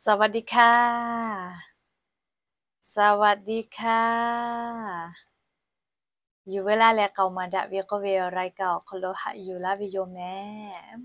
สวัสดีค่ะ สวัสดีค่ะ Yuˬ veu laˇ leh k'aoˍ maˍ daꞈ ve k'oˆ ve awˬ รายการ awˬ hk'aw lo haꞈ yuˬ laˇ ve yoˬ mehˍ.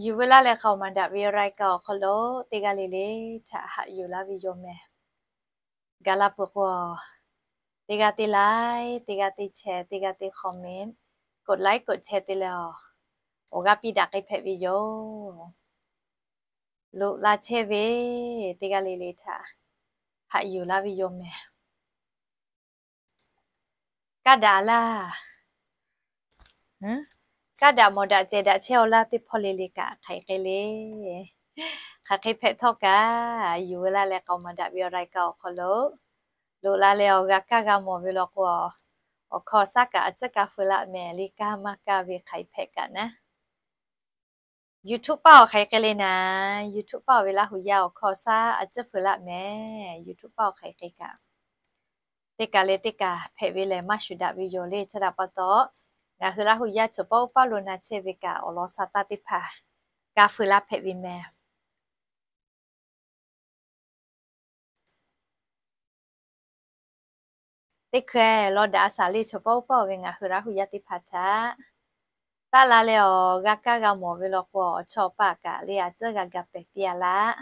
Yuˬ veu laˇ leh k'aoˍ maˍ daꞈ ve รายการ awˬ hk'aw lo teˇ g'aˇ le le htaꞈ haꞈ yuˬ laˇ ve yoˬ mehˍ. Gaˬ la peuˬ k'o, teˇ g'aˇ teˇ like, teˇ g'aˇ teˇ share, teˇ g'aˇ teˇ comment, กดไลค์ กดแชร์ te leh awˬ g'aˇ piˇ daꞈ k'ai hpehꞈ ve yoˬ. Loꞈ la chehˇ ve teˇ g'aˇ le le htaꞈ haꞈ yuˬ laˇ ve yoˬ mehˍ. Kaˇ daꞈ laˇ, kaˇ daꞈ mawˬ daꞈ cehˬ daꞈ chehˇ awˬ laˇ teˇ hpawˇ le le kaꞈ hk'aˬ hk'e le, hk'aˬ hk'e hpehꞈ htawˇ kaꞈ, yuˬ veu laˇ leh k'aoˍ maˍ daꞈ ve awˬ รายการ awˬ hk'aw lo loꞈ la leh awˬ g'a kaˇ g'a mawˬ ve law k'o, awˬ hkawˇ awˬ shaˉ kaꞈ a ciˉ kaˇ feu laˇ mehˍ le, kaˇ maˇ kaˇ ve hk'aˬ hk'e hpehꞈ kaꞈ naˉ. YouTube paˆ awˬ hk'aˬ hk'e le naˍ, YouTube paˆ awˬ ve Laˇ huˍ yaˇ awˬ hkawˇ awˬ shaˉ a ciˉ feu laˇ mehˍ. YouTube paˆ awˬ hk'aˬ hk'e kaꞈ, teˇ kaˬ leh teˇ kaˬ hpehꞈ ve lehˬ maˇ shuˍ daꞈ ve yoˬ le. Chi htaꞈ pa taw, ngaˬ hui Laˇ huˍ yaˇ chaw paˆ uˉ paˆ lo na chehˇ ve kaꞈ awˬ lawn sha taˇ teˇ hpaˍ kaˇ feu laˇ hpehꞈ ve mehˍ. Teˇ hkui law daꞈ a shaˍ le chaw paˆ uˉ paˆ ve ngaˬ hui Laˇ huˍ yaˇ teˇ hpaˍ htaꞈ taˇ la leh awˬ g'a kaˇ g'a mawˬ ve law k'o, awˬ chawˇ paˆ kaꞈ le a ciˉ g'a ga pehˍ piˇ a laˇ.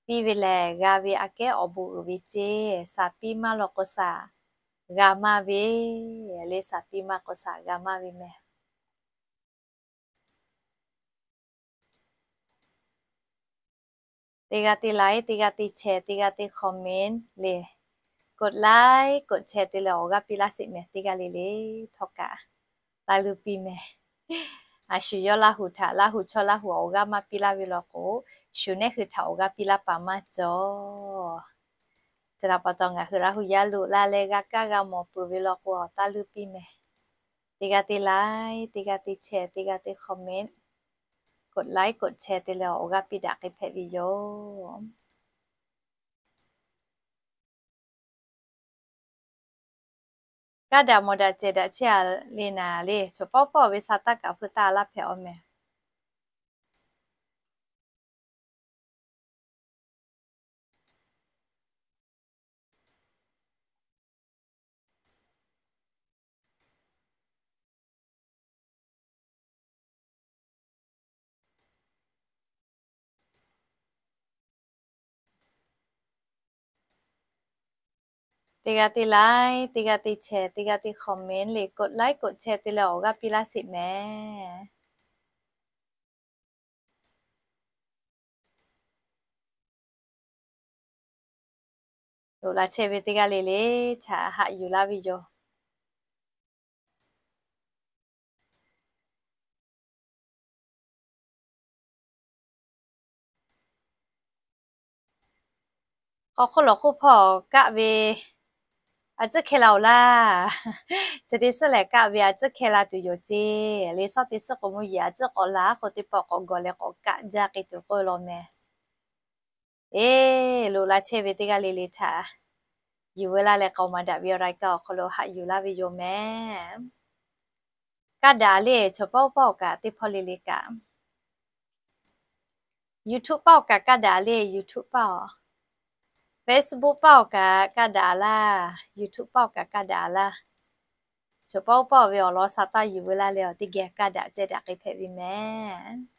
Piˇ ve lehˬ g'a ve aꞈ kehˉ awˬ bon uiˍ ve ceˇ, shaˍ piˇ maˇ law k'o shaˍ g'a maˇ ve le, shaˍ piˇ maˇ k'o shaˍ g'a maˇ ve mehˍ. Teˇ g'aˇ teˇ like, teˇ g'aˇ teˇ share, teˇ g'aˇ teˇ comment le, กดไลค์ กดแชร์ te leh awˬ g'aˇ piˇ laˇ sheˍ mehˍ. Teˇ g'aˇ le le htawˇ kaꞈ taˇ luˇ piˇ mehˍ. A shu yawˇ Laˇ huˍ htaꞈ Laˇ huˍ chaw Laˇ huˍ awˬ g'aˇ maˇ piˇ laˇ ve law k'o, shu nehˉ hui htaꞈ awˬ g'aˇ piˇ laˇ paˍ maˇ cawˬ. Chi htaꞈ pa taw ngaˬ hui Laˇ huˍ yaˇ loꞈ la leh g'a kaˇ g'a mawˬ peuˬ ve law k'o, awˬ taˇ luˇ piˇ mehˍ. Teˇ g'aˇ teˇ like, teˇ g'aˇ teˇ share, teˇ g'aˇ teˇ comment, กดไลค์ กดแชร์ te leh awˬ g'aˇ piˇ daꞈ k'ai hpehꞈ ve yoˬ. Kaˇ daꞈ mawˬ daꞈ cehˬ daꞈ chehˇ a le naˍ le, chaw paˆ uˉ paˆ ve sha taˇ kaꞈ feu taˇ laˇ hpehꞈ awˬ mehˍ. Teˇ g'aˇ teˇ like, teˇ g'aˇ teˇ share, teˇ g'aˇ teˇ comment le, กดไลค์ กดแชร์ te leh awˬ g'aˇ piˇ laˇ sheˍ mehˍ. Loꞈ la chehˇ ve teˇ g'aˇ le le htaꞈ haꞈ yuˬ laˇ ve yoˬ. K'awꞈ hk'oˆ lawˬ hk'oˆ hpawˇ kaˆ ve a ciˉ hkeh la oˬ laˇ. Chi teˇ suhˉ lehˬ kaˆ ve a ciˉ hkeh la tuˬ yoˬ ceˇ. Le shawˉ teˇ suhˉ k'o mvuhˇ yeˬ a ciˉ k'awꞈ la k'o teˇ pawˆ k'awꞈ gawˬ leh k'awꞈ kaˆ jaˇ k'ai tuˬ k'oˆ law mehˍ. Eˬ, loꞈ la chehˇ ve teˇ g'aˇ le le htaꞈ yuˬ veu laˇ leh k'aoˍ maˍ daꞈ ve awˬ รายการ awˬ hk'aw lo haꞈ yuˬ laˇ ve yoˬ mehˍ. Kaˇ daꞈ le chaw paˆ uˉ paˆ awˬ kaꞈ teˇ hpawˇ le le kaꞈ, YouTube paˆ awˬ kaꞈ kaˇ daꞈ le, YouTube paˆ awˬ, Facebook paˆ awˬ kaꞈ kaˇ daꞈ laˇ, YouTube paˆ awˬ kaꞈ kaˇ daꞈ laˇ. Chaw paˆ uˉ paˆ ve awˬ lawn sha taˇ yuˬ veu laˇ leh awˬ teˇ geh kaˇ daꞈ cehˬ daꞈ k'ai hpehꞈ ve mehˍ.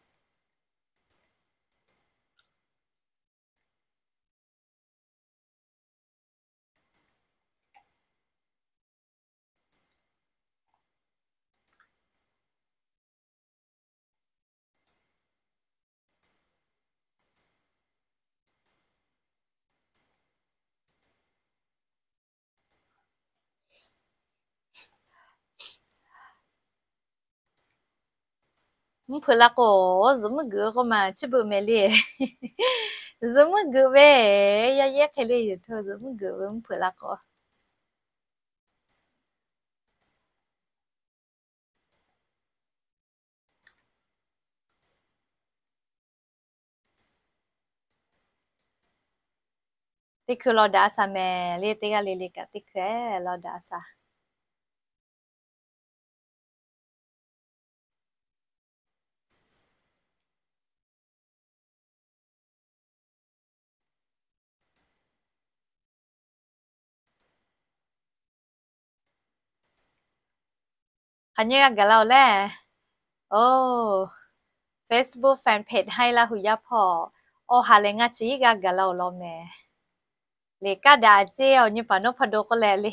Mvuhˇ hpeuꞈ la k'o, zuhꞈ mvuhˇ guiˬ k'o maˬ chiˇ beuꞈ mehˍ le. Zuhꞈ mvuhˇ geuꞈ ve, yaˇ yehˉ hk'e le YouTube zuhꞈ mvuhˇ geuꞈ ve mvuhˇ hpeuꞈ la k'o. Teˇ hkui law daꞈ a shaˍ mehˍ le, teˇ g'aˇ le le kaꞈ teˇ hkui law daꞈ a shaˍ. Hk'aˬ nyi g'a gaˬ la-oˬ lehˬ, oˬ, Facebook fan page Haiˉ Laˇ hu yaˇ hpawˇ, awˬ ha lehˬ ngaˇ chi iˉ g'aˇ gaˬ la-oˬ law mehˍ. Liꞈ kaˇ daꞈ a ceˇ awˬ nyi paˍ nawˉ hpaˇ do k'oˆ leh le,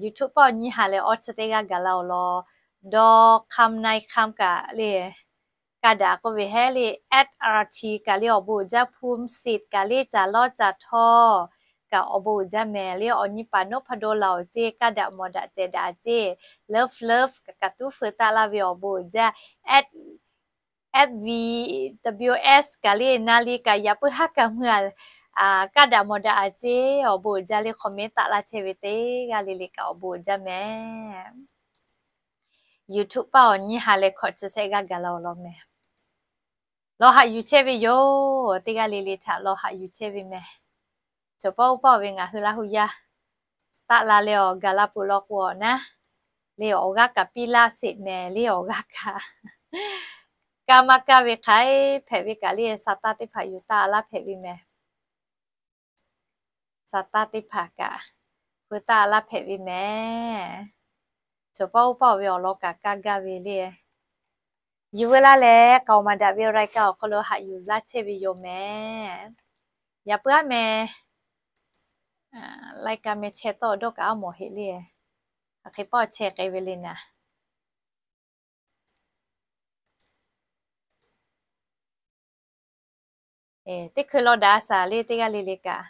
YouTube paˆ awˬ nyi ha lehˬ awˬ chi teˇ g'aˇ gaˬ la-oˬ law, dawˇ hk'aˇ na e hk'aˇ kaꞈ le, kaˇ daꞈ k'oˆ ve hehˉ le, SRT kaꞈ le awˬ bon uiˍ jaˇ, Pumsit kaꞈ le Caˬ lawˇ caˬ htawˇ kaꞈ awˬ bon uiˍ jaˇ mehˍ le, awˬ nyi paˍ nawˉ hpaˇ do laˬ-oˬ ceˇ, kaˇ daꞈ mawˬ daꞈ cehˬ daꞈ a ceˇ, love love kaꞈ kaꞈ tuˉ feu taˆ laˇ ve awˬ bon uiˍ jaˇ, FVWS kaꞈ le na li kaꞈ yaꞈ puiˉ haˉ kaꞈ mui a, kaˇ daꞈ mawˬ daꞈ a ceˇ awˬ bon uiˍ jaˇ le, comment taˆ laˇ chehˇ ve teˇ g'aˇ le le kaꞈ awˬ bon uiˍ jaˇ mehˍ. YouTube paˆ awˬ nyi ha lehˬ hkawꞈ chi shehˆ g'aˇ gaˬ la-oˬ law mehˍ. Lawˬ haꞈ yuˬ chehˇ ve yoˬ, teˇ g'aˇ le le htaꞈ lawˬ haꞈ yuˬ chehˇ ve mehˍ. Chaw paˆ uˉ paˆ ve ngaˬ hui Laˇ hu yaˇ taˆ la leh awˬ gaˬ la peuˬ law k'o awˬ naˉ, le awˬ g'aˇ kaꞈ piˇ laˇ sheˍ mehˍ le, awˬ g'aˇ kaꞈ kaˇ maˇ kaˇ ve hk'aiˉ hpehꞈ ve kaꞈ le, sa taˇ teˇ hpaˍ yuˬ taˆ laˇ hpehꞈ ve mehˍ. Sa taˇ teˇ hpaˍ kaꞈ pu taˆ laˇ hpehꞈ ve mehˍ. Chaw paˆ uˉ paˆ ve awˬ lawn kaꞈ kaˇ gaˇ ve le. Yuˬ veu laˇ leh k'aoˍ maˍ daꞈ ve รายการ awˬ hk'aw lo haꞈ yuˬ laˇ chehˇ ve yoˬ mehˍ. Yaꞈ puiˉ aˉ meh รายการ meh chehˇ tawˇ dawˇ kaꞈ aˉ mawˬ heˆ le. Hk'aˬ hk'e paˆ chehˇ k'ai ve le naˍ. Teˇ hkui law daꞈ a shaˍ le, teˇ g'aˇ le le kaꞈ.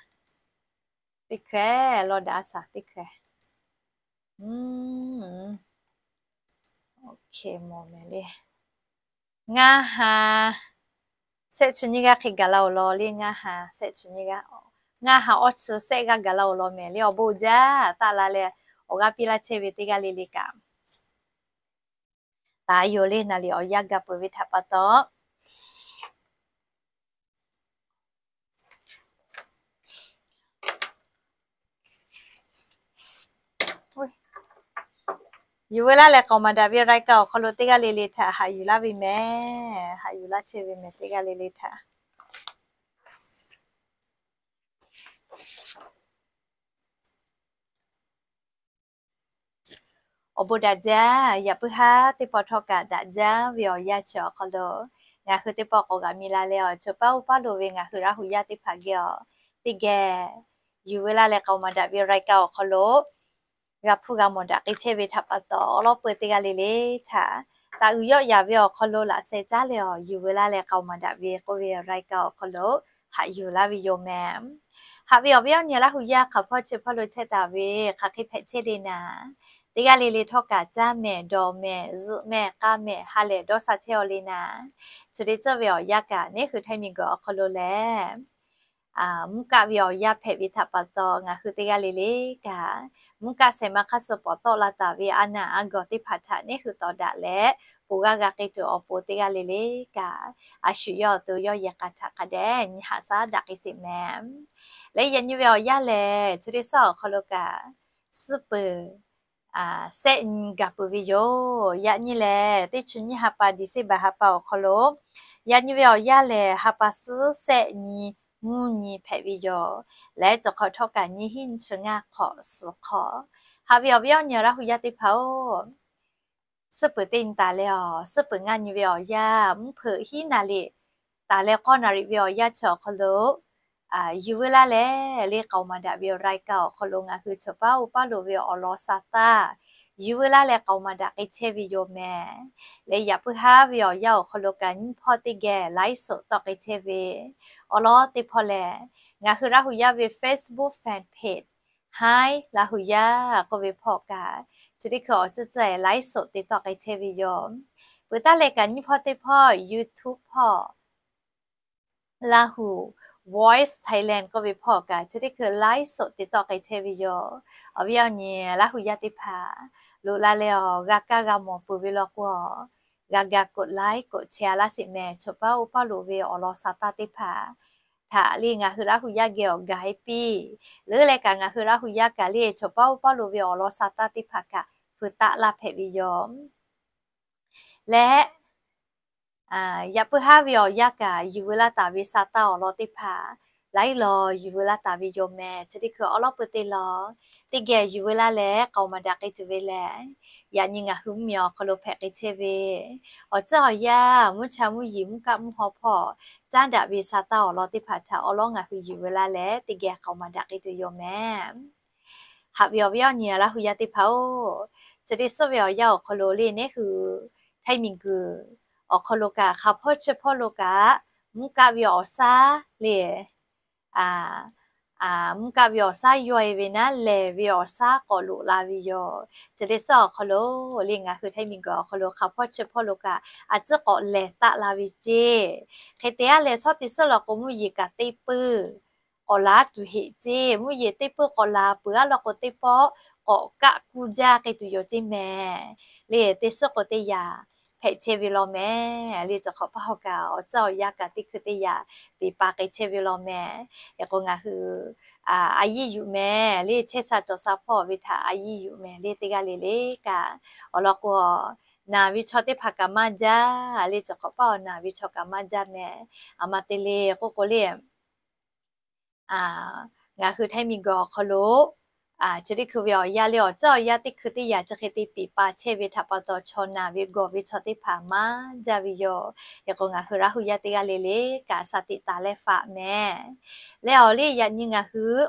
Teˇ hkui law daꞈ a shaˍ, teˇ hkui. Mawˬ mehˍ le. Ngaˇ ha shehˆ chi nyiˇ g'aˇ hk'e gaˬ la-oˬ law le, ngaˇ ha shehˆ chi nyiˇ g'aˇ, ngaˇ ha awˇ chi shehˆ g'aˇ gaˬ la-oˬ law mehˍ le, awˬ bon uiˍ jaˇ taˆ la leh awˬ g'aˇ piˇ laˇ chehˇ ve teˇ g'aˇ le le kaꞈ. Taˍ yoˬ le, naˍ liꞈ awˬ yanˇ gaˬ peuˬ ve htaꞈ pa taw, yuˬ veu laˇ leh k'aoˍ maˍ daꞈ ve รายการ awˬ hk'aw lo teˇ g'aˇ le le htaꞈ haꞈ yuˬ laˇ ve mehˍ. Haꞈ yuˬ laˇ chehˇ ve mehˍ, teˇ g'aˇ le le htaꞈ. Awˬ bon daꞈ jaˇ, yaꞈ puiˉ haˉ teˇ pawˆ htawˇ kaꞈ daꞈ jaˇ ve awˬ yanˇ chi awˬ hk'aw lo, ngaˬ hui teˇ pawˆ k'awꞈ g'aꞈ mi la leh awˬ, chaw paˇ uˉ paˇ loˍ ve ngaˬ hui Laˇ hu yaˇ teˇ hpaˍ geh awˬ, teˇ geh yuˬ veu laˇ leh k'aoˍ maˍ daꞈ ve รายการ awˬ hk'aw lo g'a hpuˇ g'a mawˬ daꞈ k'ai chehˇ ve htaꞈ pa taw, awˬ lawˉ peu teˇ g'aˇ le le htaꞈ taꞈ uiˍ yawˆ yaˍ ve awˬ hk'aw lo laꞈ sheh caˉ leh awˬ, yuˬ veu laˇ leh k'aoˍ maˍ daꞈ ve k'oˆ ve รายการ awˬ hk'aw lo haꞈ yuˬ laˇ ve yoˬ mehˍ. Haꞈ ve awˬ viˉ awˬ nyi Laˇ hu yaˇ hk'aˬ hpawˇ chi hpawˇ lo chehˇ taˍ ve hk'aˬ hk'e hpehꞈ chehˇ le naˍ, teˇ g'aˇ le le htawˇ kaꞈ caˇ mehˍ, dawˬ mehˍ, zuhꞈ mehˍ, k'a mehˍ, ha lehˬ dawˇ sha chehˇ-aw le naˍ. Chi teˇ ceuˬ ve awˬ yanˇ kaꞈ neˉ hui htaiˇ miˬguiˬ awˬ hk'aw lo lehˬ, mvuhˇ kaˆ ve awˬ yanˇ hpehꞈ ve htaꞈ pa taw, ngaˬ hui teˇ g'aˇ le le kaꞈ, mvuhˇ kaˆ shehˍ ma hk'aˇ suh pawˍ tawˆ la taˍ ve a naˬ a gawˬ teˇ hpaˍ htaꞈ neˉ hui tawˍ daꞈ leh, poˬ g'aˇ g'a k'ai tuˬ awˬ pon teˇ g'aˇ le le kaꞈ, a shu yawˇ awˬ to yawˇ yehˬ k'a htaꞈ hk'a dehꞈ nyi haꞈ shaˉ daꞈ k'ai sheˍ mehˍ. Leh yaꞈ nyi ve awˬ yanˇ lehˬ, chi teˇ shaˉ awˬ hk'aw lo kaꞈ suhˉ peuˬ shehˆ nyi gaˬ peuˬ ve yoˬ. Yaꞈ nyi lehˬ, teˇ chi nyiˇ ha pa December ha pa awˬ hk'aw lo, yaꞈ nyi ve awˬ yanˇ lehˬ, ha pa suhˉ shehˆ nyi mvuhˇ nyi hpehꞈ ve yoˬ. Leh cawˬ hk'awꞈ htawˇ kaꞈ nyiˇ hinˉ nyiˇ chi ngaˇ hk'awꞈ suhˍ hk'awꞈ. Haꞈ ve awˬ viˉ awˬ nyi Laˇ hu yaˇ teˇ hpaˍ-oˬ, suhˉ peuˬ teˇ nyi taˍ leh awˬ, suhˉ peuˬ ngaˇ nyi ve awˬ yanˇ, mvuhˇ hpeuꞈ hiˉ naˍ riˍ taˍ leh k'awˇ naˍ riˍ ve awˬ yanˇ chi awˬ hk'aw lo yuˬ veu laˇ leh, le k'aoˍ maˍ daꞈ ve รายการ awˬ hk'aw lo ngaˬ hui chaw paˇ uˉ paˇ loˍ ve awˬ lawn sha taˇ yuˬ veu laˇ leh k'aoˍ maˍ daꞈ k'ai chehˇ ve yoˬ mehˍ. Leh yaꞈ puiˉ haˉ ve awˬ yanˇ awˬ hk'aw lo kaꞈ nyiˇ hpawˇ teˇ geh ไลฟ์สด tawˆ k'ai chehˇ ve awˬ lawn teˇ hpawˇ lehˬ, ngaˬ hui Laˇ hu yaˇ ve Facebook fan page Haiˉ Laˇ hu yaˇ k'oˆ ve hpawˇ kaꞈ, chi teˇ hkui awˬ ceuˬ ceuˬ ไลฟ์สด te tawˆ k'ai chehˇ ve yoˬ. Peuˬ taˉ leh kaꞈ nyiˇ hpawˇ teˇ hpawˇ YouTube hpawˇ Laˇ huˍ Voice Thailand k'oˆ ve hpawˇ kaꞈ chi teˇ hkui ไลฟ์สด te tawˆ k'ai chehˇ ve yoˬ. Awˬ viˉ awˬ nyi Laˇ huˍ yaˇ teˇ hpaˍ loꞈ la leh awˬ g'a kaˇ g'a mawˬ peuˬ ve law k'o, g'a ga กดไลค์ กดแชร์ laˇ sheˍ mehˍ. Chaw paˉ oˇ paˉ loꞈ ve awˬ lawn sa taˇ teˇ hpaˍ htaꞈ le ngaˬ hui Laˇ huˍ yaˇ geh awˬ gaˬ e piˇ leuˉ leh kaꞈ ngaˬ hui Laˇ huˍ yaˇ kaꞈ le chaw paˉ oˇ paˉ loꞈ ve awˬ lawn sa taˇ teˇ hpaˍ kaꞈ feu taˆ laˇ hpehꞈ ve yoˬ. Leh yaꞈ puiˉ haˉ ve awˬ yanˇ kaꞈ yuˬ veu laˇ taˍ ve sa taˇ awˬ lawn teˇ hpaˍ laiˉ law yuˬ veu laˇ taˍ ve yoˬ mehˍ. Chi teˇ hkui awˉ lawˉ peuˬ teˇ law teˇ geh yuˬ veu laˇ leh k'aoˍ maˍ daꞈ k'ai tuˬ ve lehˬ, yaꞈ nyi ngaˬ hui mvuhˇmiˬ awˬ hk'aw lo hpehꞈ k'ai chehˇ ve awˬ ceuˬ awˬ yanˇ mvuhˇ cha mvuhˇ yeˬ mvuhˇ kaˆ mvuhˇ haw hpawˇ caˉ daꞈ ve sa taˇ awˬ lawn teˇ hpaˍ htaꞈ awˉ lawˉ ngaˬ hui yuˬ veu laˇ leh teˇ geh k'aoˍ maˍ daꞈ k'ai tuˬ yoˬ mehˍ. Haꞈ ve awˬ viˉ awˬ nyi Laˇ huˍ yaˇ teˇ hpaˍ-oˬ, chi teˇ suhˉ ve awˬ yanˇ awˬ hk'aw lo le neˉ hui htaiˇ miˬguiˬ awˬ hk'aw lo kaꞈ hk'a hpawˇ chi hpawˇ lo kaꞈ mvuhˇ kaˆ ve awˬ shaˉ le mvuhˇ kaˆ ve awˬ shaˉ yaw e ve naˉ lehˬ ve awˬ shaˉ k'awꞈ loꞈ la ve yoˬ. Chi teˇ suhˉ awˬ hk'aw lo le ngaˬ hui htaiˇ miˬguiˬ awˬ hk'aw lo hk'a hpawˇ chi hpawˇ lo kaꞈ a ciˉ k'awꞈ lehˬ taˆ la ve ceˇ. Hk'e te aˉ leh shawˉ teˇ suhˉ law k'o mvuhˇ yeˬ kaꞈ teˇ puiˇ k'awꞈ la tuˬ heˆ ceˇ. Mvuhˇ yeˬ teˇ puiˇ k'awꞈ la peuˬ aˉ law k'o teˇ pawˆ k'awꞈ kaˆ kuˇ jaˇ k'ai tuˬ yoˬ ceˇ mehˍ. Le teˇ suhˉ k'o teˇ yaꞈ hpehꞈ chehˇ ve law mehˍ. Le cawˬ hk'awꞈ paˇ haw kaꞈ awˬ ceuˬ awˬ yanˇ kaꞈ teˇ hkui teˇ yaꞈ peˍ pa k'ai chehˇ ve law mehˍ. Hk'e k'o ngaˬ hui a yiˇ yuˬ mehˍ le chehˇ sha cawˬ sha hpawˇ ve htaꞈ a yiˇ yuˬ mehˍ le teˇ g'aˇ le le kaꞈ awˬ lawn k'o naˬ ve chaw teˇ hpaˍ kaꞈ maˇ jaˇ. Le cawˬ hk'awꞈ paˇ awˬ naˬ ve chaw kaꞈ maˇ jaˇ mehˍ. A ma te le k'oˆ k'o le ngaˬ hui htaiˇ miˬguiˬ awˬ hk'aw lo chi teˇ hkui ve awˬ yanˇ le awˬ ceuˬ awˬ yanˇ teˇ hkui teˇ yaꞈ chi hk'e te peˍ pa chehˇ ve htaꞈ pa taw chaw naˬ ve gawˬ ve chaw teˇ hpaˍ maˇ jaˇ ve yoˬ. Hk'e k'o ngaˬ hui Laˇ huˍ yaˇ teˇ g'aˇ le le kaꞈ sha teꞈ taˍ leh faꞈ mehˍ. Leh awˬ le yaꞈ nyi ngaˬ hui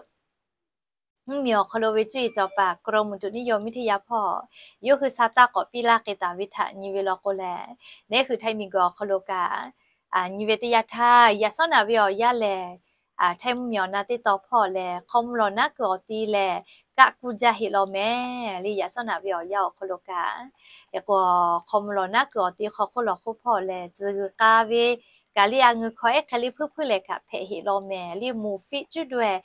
mvuhˇmiˬ awˬ hk'aw lo ve cuˇ yiˍ cawˬ paˍ กรมอุตุนิยมวิทยา hpawˇ yawˇ hui sa taˇ k'awꞈ piˇ laˇ k'ai taˍ ve htaꞈ nyi ve law k'o lehˬ, neˉ hui htaiˇ miˬguiˬ awˬ hk'aw lo kaꞈ nyi ve teˇ yanˇ htaˇ yaꞈ shawˉ naꞈ ve awˬ yanˇ lehˬ, htaiˇ mvuhˇmiˬ awˬ na teˇ taw hpawˇ lehˬ hk'aw mvuh lawˬ naˉ kuiˬ awˬ ti lehˬ kaˆ kuˇ jaˇ heˆ law mehˍ. Le yaꞈ shawˉ naꞈ ve awˬ yanˇ awˬ hk'aw lo kaꞈ hk'e k'o hk'aw mvuh lawˬ naˉ kuiˬ awˬ ti hk'aw hk'oˆ lawˬ hk'oˆ hpawˇ lehˬ tcuh g'uiˬ k'a ve kaꞈ le a ngeu hkawˇ ehˉ hk'e le hpuiˇ hpuiˇ lehˬ kaꞈ hpehꞈ heˆ law mehˍ. Le moˍ fiˆ cuˉ daweh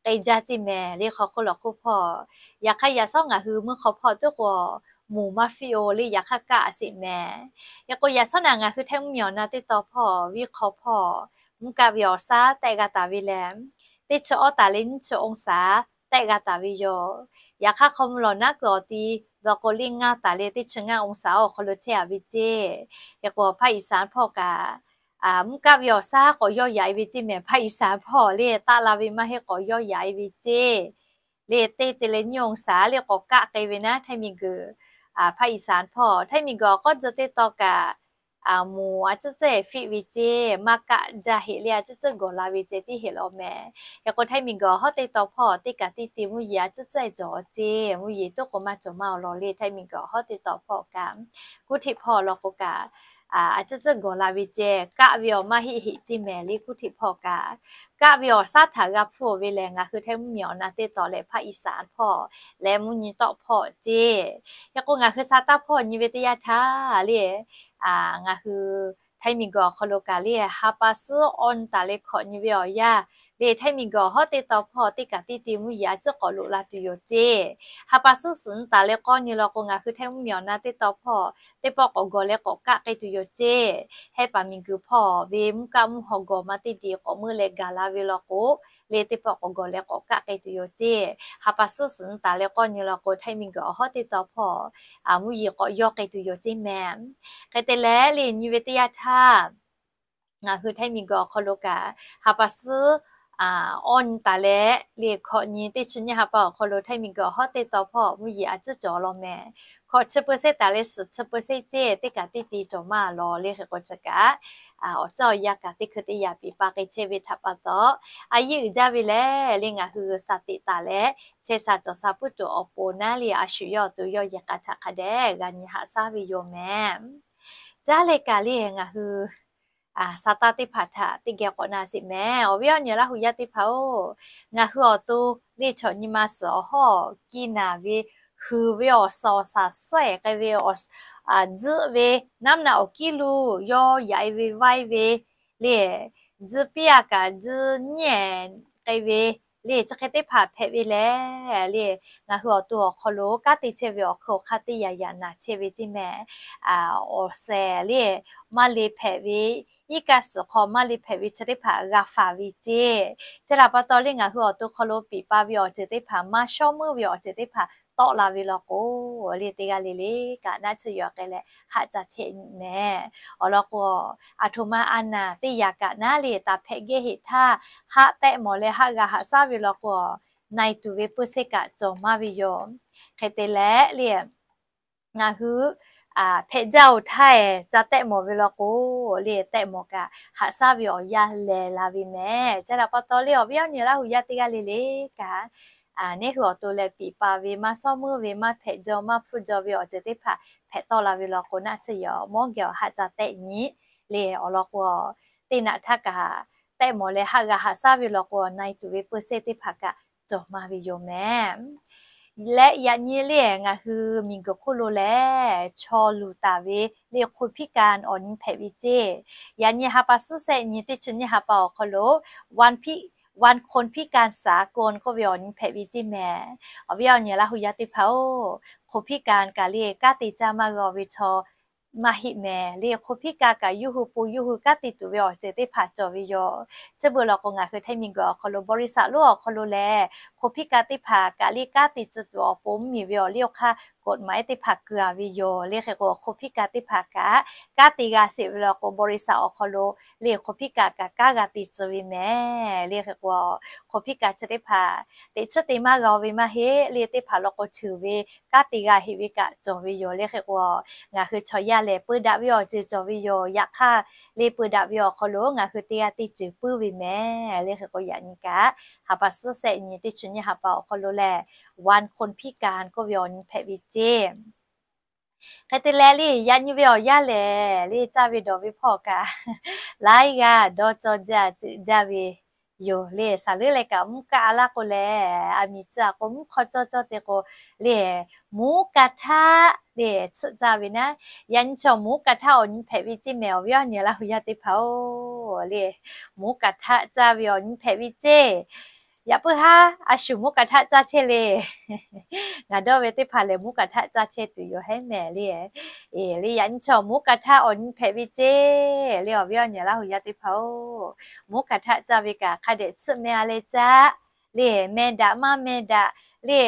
k'ai jaˇ ceˇ mehˍ. Le hk'aw hk'oˆ lawˬ hk'oˆ hpawˇ yaꞈ hk'aˇ yaꞈ shawˉ ngaˬ hui mvuhˇ hk'aw hpawˇ teˇ k'o moˍ maˇ fiˆ-oˬ. Le yaꞈ hk'aˇ kaˆ a sheˍ mehˍ. Hk'e k'o yaꞈ shawˉ naꞈ ngaˬ hui htaiˇ mvuhˇmiˬ awˬ na teˇ taw hpawˇ viˇ hk'aw hpawˇ mvuhˇ kaˆ ve awˬ shaˉ tehˆ g'a taˍ ve lehˬ, teˇ chi awˇ taˍ leh nyiˇ chi องศา tehˆ g'a taˍ ve yoˬ. Yaꞈ hk'aˇ hk'aw mvuh lawˬ naˉ kuiˬ awˬ ti law k'o le ngaˇ taˍ leh teˇ chi ngaˇ องศา awˬ hk'aw lo chehˇ a ve ceˇ. Hk'e k'o ภาคอีสาน hpawˇ kaꞈ mvuhˇ kaˆ ve awˬ shaˉ k'awꞈ yawˇ yaꞈ e ve ceˇ mehˍ. ภาคอีสาน hpawˇ le taˆ la ve maˇ heˆ k'awꞈ yawˇ yaꞈ e ve ceˇ. Le teˇ te leh nyiˇ องศา le k'awꞈ kaˆ k'ai ve naˉ htaiˇ miˬguiˬ ภาคอีสาน hpawˇ htaiˇ miˬguiˬ awˬ k'awˇ tcuh teˇ taw kaꞈ moˍ a ciˉ ciˉ fiˆ ve ceˇ maˇ kaˆ jaˇ heˆ le a ciˉ ciˉ gawˬ la ve ceh tiˉ heˆ law mehˍ. Hk'e k'o htaiˇ miˬguiˬ awˬ hawˉ teˇ taw hpawˇ teˇ kaꞈ teˇ te mvuhˇ yeˬ a ciˉ ciˉ cawˬ ceˇ. Mvuhˇ yeˬ toˉ k'o maˇ cawˬ maˇ awˬ lawn le htaiˇ miˬguiˬ awˬ hawˉ teˇ taw hpawˇ kaꞈ kuˇ hteꞈ hpawˇ law k'o kaꞈ a ciˉ ciˉ gawˬ la ve ceh kaˆ ve awˬ maˇ heˆ heˆ ceˇ mehˍ le kuˇ hteꞈ hpawˇ kaꞈ kaˆ ve awˬ shaˉ htaꞈ g'a hpuˇ ve lehˬ ngaˬ hui htaiˇ mvuhˇmiˬ awˬ na teˇ taw leh ภาคอีสาน hpawˇ leh mvuhˇ nyi tawˆ hpawˇ ceˇ. Hk'e k'o ngaˬ hui sa taˇ hpawˇ nyi ve teˇ yanˇ htaˇ le ngaˬ hui htaiˇ miˬguiˬ awˬ hk'aw lo kaꞈ le ha pa suhˉ awˇ nyi taˍ leh hkawꞈ nyi ve awˬ yanˇ le htaiˇ miˬguiˬ awˬ hawˉ teˇ taw hpawˇ teˇ kaꞈ teˇ te mvuhˇ yeˬ a ciˉ k'awꞈ loꞈ la tuˬ yoˬ ceˇ. Ha pa suhˉ suhˍ nyi taˍ leh k'awˇ nyi law k'o ngaˬ hui htaiˇ mvuhˇmiˬ awˬ na teˇ taw hpawˇ teˇ pawˆ k'awꞈ gawˬ leh k'awꞈ kaˆ k'ai tuˬ yoˬ ceˇ. Hehˉ paˍ miˬguiˬ hpawˇ ve mvuhˇ kaˆ mvuhˇ haw gawˬ maˇ teˇ te k'awꞈ meuˇ leh gaˬ la ve law k'o le teˇ pawˆ k'awꞈ gawˬ leh k'awꞈ kaˆ k'ai tuˬ yoˬ ceˇ. Ha pa suhˉ suhˍ nyi taˍ leh k'awˇ nyi law k'o htaiˇ miˬguiˬ awˬ hawˉ teˇ taw hpawˇ mvuhˇ yeˬ k'awꞈ yawˇ k'ai tuˬ yoˬ ceˇ mehˍ. Hk'e te leh le nyi ve teˇ yanˇ htaˇ ngaˬ hui htaiˇ miˬguiˬ awˬ hk'aw lo kaꞈ ha pa suhˉ awˇ nyi taˍ leh le hkawꞈ nyi teˇ chi nyiˇ ha pa awˬ hk'aw lo htaiˇ miˬguiˬ awˬ hawˉ teˇ taw hpawˇ mvuhˇ yeˬ a ciˉ cawˬ law mehˍ. Hkawꞈ chi เปอร์เซ็นต์ taˍ leh suhˍ chi เปอร์เซ็นต์ ceˇ teˇ kaꞈ teˇ te cawˬ maˇ law le hk'e k'o chi kaꞈ awˬ cawˇ awˬ yanˇ kaꞈ teˇ hkui teˇ yaꞈ peˍ pa k'ai chehˇ ve htaꞈ pa taw a yiˇ uiˍ jaˇ ve lehˬ le ngaˬ hui sa teꞈ taˍ leh chehˇ sha cawˬ sha puiˉ tuˬ awˬ pon naˉ le a shu yawˇ awˬ to yawˇ yehˬ k'a htaꞈ hk'a dehꞈ g'a nyi haꞈ shaˉ ve yoˬ mehˍ. Caˇ leh kaꞈ le ngaˬ hui sa taˇ teˇ hpaˍ htaꞈ teˇ geh k'awꞈ na sheˍ mehˍ. Awˬ viˉ awˬ nyi Laˇ huˍ yaˇ teˇ hpaˍ-oˬ, ngaˬ hui awˬ to le chaw nyi ma suhˍ awˬ hawˉ kiˇ naˍ ve huiˍ ve awˬ suhˍ awˬ shaˍ suhˉ ehˍ k'ai ve awˬ tzuhˆ ve naˉ naꞈ awˬ kiˉ lo yawˇ yaꞈ e ve vaiˇ ve le tcuh piˇ a kaꞈ tcuh nyiˇ k'ai ve le, chi hk'e teˇ hpaˍ hpehꞈ ve lehˬ le, ngaˬ hui awˬ to awˬ hk'aw lo kanˉ te chehˇ ve awˬ hk'aw hk'aˇ teˇ yaꞈ yaꞈ naˬ chehˇ ve ceˇ mehˍ. Awˬ shehˍ le maˇ le hpehꞈ ve, iˉ kaˆ suhˍ hk'aw maˇ le hpehꞈ ve chi teˇ hpaˍ g'a faˍ ve ceˇ. Chi htaꞈ pa taw le ngaˬ hui awˬ to hk'aw lo piˍ pa ve awˬ ceuˬ teˇ hpaˍ, maˇ shawˉ meuˇ ve awˬ ceuˬ teˇ hpaˍ tawˆ la ve law k'o le, teˇ g'aˇ le le kaꞈ naˆ tsuhˇ yaw k'ai leh haꞈ ca chehˇ nyi mehˍ. Awˬ lawn k'o, aˬ htoꞈ ma a naˬ teˇ yaꞈ kaꞈ naˉ le taˍ hpehꞈ gehˇ heˆ htaˇ, haˆ tehˆ mawˬ leh haˆ g'a haꞈ shaˉ ve law k'o, na e tuˬ ve peu se kaꞈ cawˬ maˇ ve yoˬ. Hk'e te leh le ngaˬ hui hpehꞈ jaˇ-oˬ htaˇ ca tehˆ mawˬ ve law k'o le, tehˆ mawˬ kaꞈ haꞈ shaˉ ve awˬ yanˇ lehˬ la ve mehˍ. Chi htaꞈ pa taw le awˬ viˉ awˬ nyi Laˇ hu yaˇ teˇ g'aˇ le le kaꞈ, neˉ hui awˬ to leh piˍ pa ve maˇ shawˉ meuˇ ve, maˇ hpehꞈ jaw maˇ hpfuhˇ jaw ve awˬ ceuˬ teˇ hpaˍ hpehꞈ tawˆ la ve law k'o, naˆ tsuhˇ yaw mawˇ geh awˬ haˆ ca tehˆ nyi le. Awˬ lawn k'o, teˇ naꞈ htaˇ kaꞈ tehˆ mawˬ leh haˆ g'a haꞈ shaˉ ve law k'o, na e tuˬ ve peu se teˇ hpaˍ kaꞈ cawˬ maˇ ve yoˬ mehˍ. Leh yaꞈ nyi le ngaˬ hui miˬguiˬ hk'oˆ lo lehˬ chaw luˬ taˍ ve le คนพิการ awˬ nyi hpehꞈ ve ceˇ. Yaꞈ nyi ha pa suhˉ shehˆ nyi teˇ chi nyiˇ ha pa awˬ hk'aw lo วันพิ- วันคนพิการสากล k'oˆ ve awˬ nyi hpehꞈ ve ceˇ mehˍ. Awˬ viˉ awˬ nyi Laˇ hu yaˇ teˇ hpaˍ-oˬ, คนพิการ kaꞈ le kanˉ te caˇ maˇ g'a ve chaw maˇ heˆ mehˍ le. คนพิการ kaꞈ yawˇ hui po yawˇ hui kanˉ te tuˬ ve awˬ ceuˬ teˇ hpaˍ cawˬ ve yoˬ. Chi beuꞈ law k'o, ngaˬ hui hteˇ miˬguiˬ awˬ hk'aw lo บริษัท lonˉ awˬ hk'aw lo lehˬ คนพิการ teˇ hpaˍ kaꞈ le kanˉ te tcuh tuˬ awˬ pon mvuhˇmiˬ ve awˬ liˇ awˬ hk'aˇ กฎหมาย teˇ hpaˍ keu a ve yoˬ le. Hk'e k'o, คนพิการ teˇ hpaˍ kaꞈ kanˉ te g'a sheˍ ve law k'o, บริษัท awˬ hk'aw lo le คนพิการ kaꞈ kanˉ g'a te tcuh ve mehˍ le. Hk'e k'o, คนพิการ chi teˇ hpaˍ teꞈ chiˉ te maˇ g'a ve maˇ heˆ le, teˇ hpaˍ law k'o cheuˬ ve kanˉ te g'a heˆ ve kaꞈ cawˬ ve yoˬ le. Hk'e k'o, ngaˬ hui chaw yaˇ lehˬ peu daꞈ ve awˬ ceuˬ cawˬ ve yoˬ. Yaꞈ hk'aˇ le peu daꞈ ve awˬ hk'aw lo ngaˬ hui teˇ g'aˇ teˇ ceuˬ puiˉ ve mehˍ le. Hk'e k'o, yaꞈ nyi kaꞈ ha pa suhˉ shehˆ nyi teˇ chi nyiˇ ha pa awˬ hk'aw lo lehˬ วันคนพิการ k'oˆ ve awˬ nyi hpehꞈ ve ceˇ. Hk'e te leh le yaꞈ nyi ve awˬ yanˇ lehˬ le caˇ ve dawˬ ve hpawˇ kaꞈ laiˉ g'aˇ dawˇ cawˇ jaˇ ceuˬ jaˇ ve yoˬ le. Saˍ leuˉ leh kaꞈ mvuhˇ kaˆ a laˇ k'o lehˬ, aˬ miˍ tcuh a k'o mvuhˇ hk'aw cawˇ cawˇ te k'o le หมูกระทะ le tsuhˆ caˇ ve naˉ. Yaꞈ nyi chaw หมูกระทะ awˬ nyi hpehꞈ ve ceˇ mehˍ. Awˬ viˉ awˬ nyi Laˇ hu yaˇ teˇ hpaˍ-oˬ, le หมูกระทะ caˇ ve awˬ nyi hpehꞈ ve ceˇ. Yaꞈ puiˉ haˉ a shu หมูกระทะ caˇ chehˇ le. Ngaˬ dawˇ ve teˇ hpaˍ lehˬ หมูกระทะ caˇ chehˇ tuˬ yoˬ hehˉ mehˍ le. Le yaꞈ nyi chaw หมูกระทะ awˬ nyi hpehꞈ ve ceˇ le. Awˬ viˉ awˬ nyi Laˇ hu yaˇ teˇ hpaˍ-oˬ, หมูกระทะ caˇ ve kaꞈ hk'a dehꞈ tsuhˆ meh a leh caˇ le. Meh daꞈ maˇ meh daꞈ le,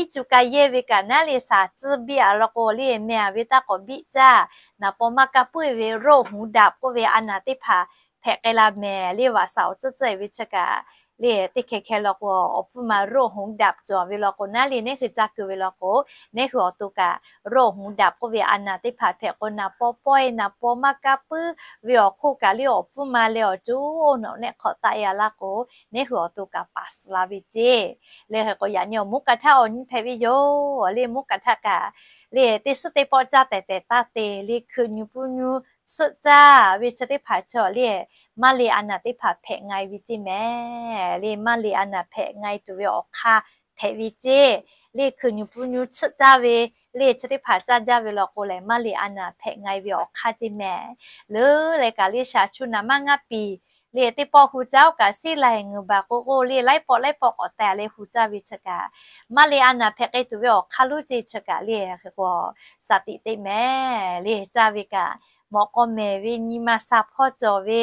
iˉ cuˬ ka yehˇ ve kaꞈ naˉ le shaˍ tcuhˇ biˇ a law k'o le meh a ve taˇ k'awꞈ biˆ caˇ. Naˍ paw maˇ kaˇ puiˉ ve โรคหูดับ k'oˆ ve a naˬ teˇ hpaˍ hpehꞈ k'ai la mehˍ le. Vaꞈ shaˍ awˬ tcuhˇ tcuhˇ e ve chi kaꞈ le teˇ hkeh hkeh law k'o awˬ pfuhˇ ma โรคหูดับ cawˬ ve law k'o naˉ le, neˉ hui caˇ keu ve law k'o, neˉ hui awˬ to kaꞈ โรคหูดับ k'oˆ ve a naˬ teˇ hpaˍ hpehꞈ k'o, naˍ paw pawehˇ naˍ paw maˇ kaˇ puiˉ ve awˬ hk'oˆ kaꞈ le awˬ pfuhˇ ma leh awˬ co nawꞈ nehˆ hk'awꞈ taˆ e a laˇ k'o, neˉ hui awˬ to kaꞈ paˍ suh la ve ceˇ. Le hk'e k'o yaꞈ nyi awˬ หมูกระทะ awˬ nyi hpehꞈ ve yoˬ le. หมูกระทะ kaꞈ le teˇ suhˉ teˇ pawˆ caˇ tehˬ tehˬ taˇ te le, hkui nyi puˇ nyu tsuhˆ caˇ ve chi teˇ hpaˍ chaw le maˇ le a naˬ teˇ hpaˍ hpehꞈ nga e ve ceˇ mehˍ le. Maˇ le a naˬ hpehꞈ nga e tuˬ ve awˬ hk'aˇ hpehꞈ ve ceˇ. Le hkui nyi puˇ nyu tsuhˆ caˇ ve le chi teˇ hpaˍ caˇ jaˇ ve law k'o lehˬ, maˇ le a naˬ hpehꞈ nga e ve awˬ hk'aˇ ceˇ mehˍ. Leuˉ leh kaꞈ le shaˍ chu naˍ maˇ ngaˇ piˍ le teˇ pawˆ hu caˇ-oˬ kaꞈ, siˉ la e ngeuˍ baˬ k'o k'o le laiˉ pawˆ laiˉ pawˆ k'awꞈ teh leh hu caˇ ve chi kaꞈ, maˇ le a naˬ hpehꞈ k'ai tuˬ ve awˬ hk'aˇ lonˉ ceˇ chi kaꞈ le hk'e k'o, shaˍ tiꞈ teˇ mehˍ le caˇ ve kaꞈ, mawꞈ k'aw mehˍ ve nyi ma sha hpawˇ cawˬ ve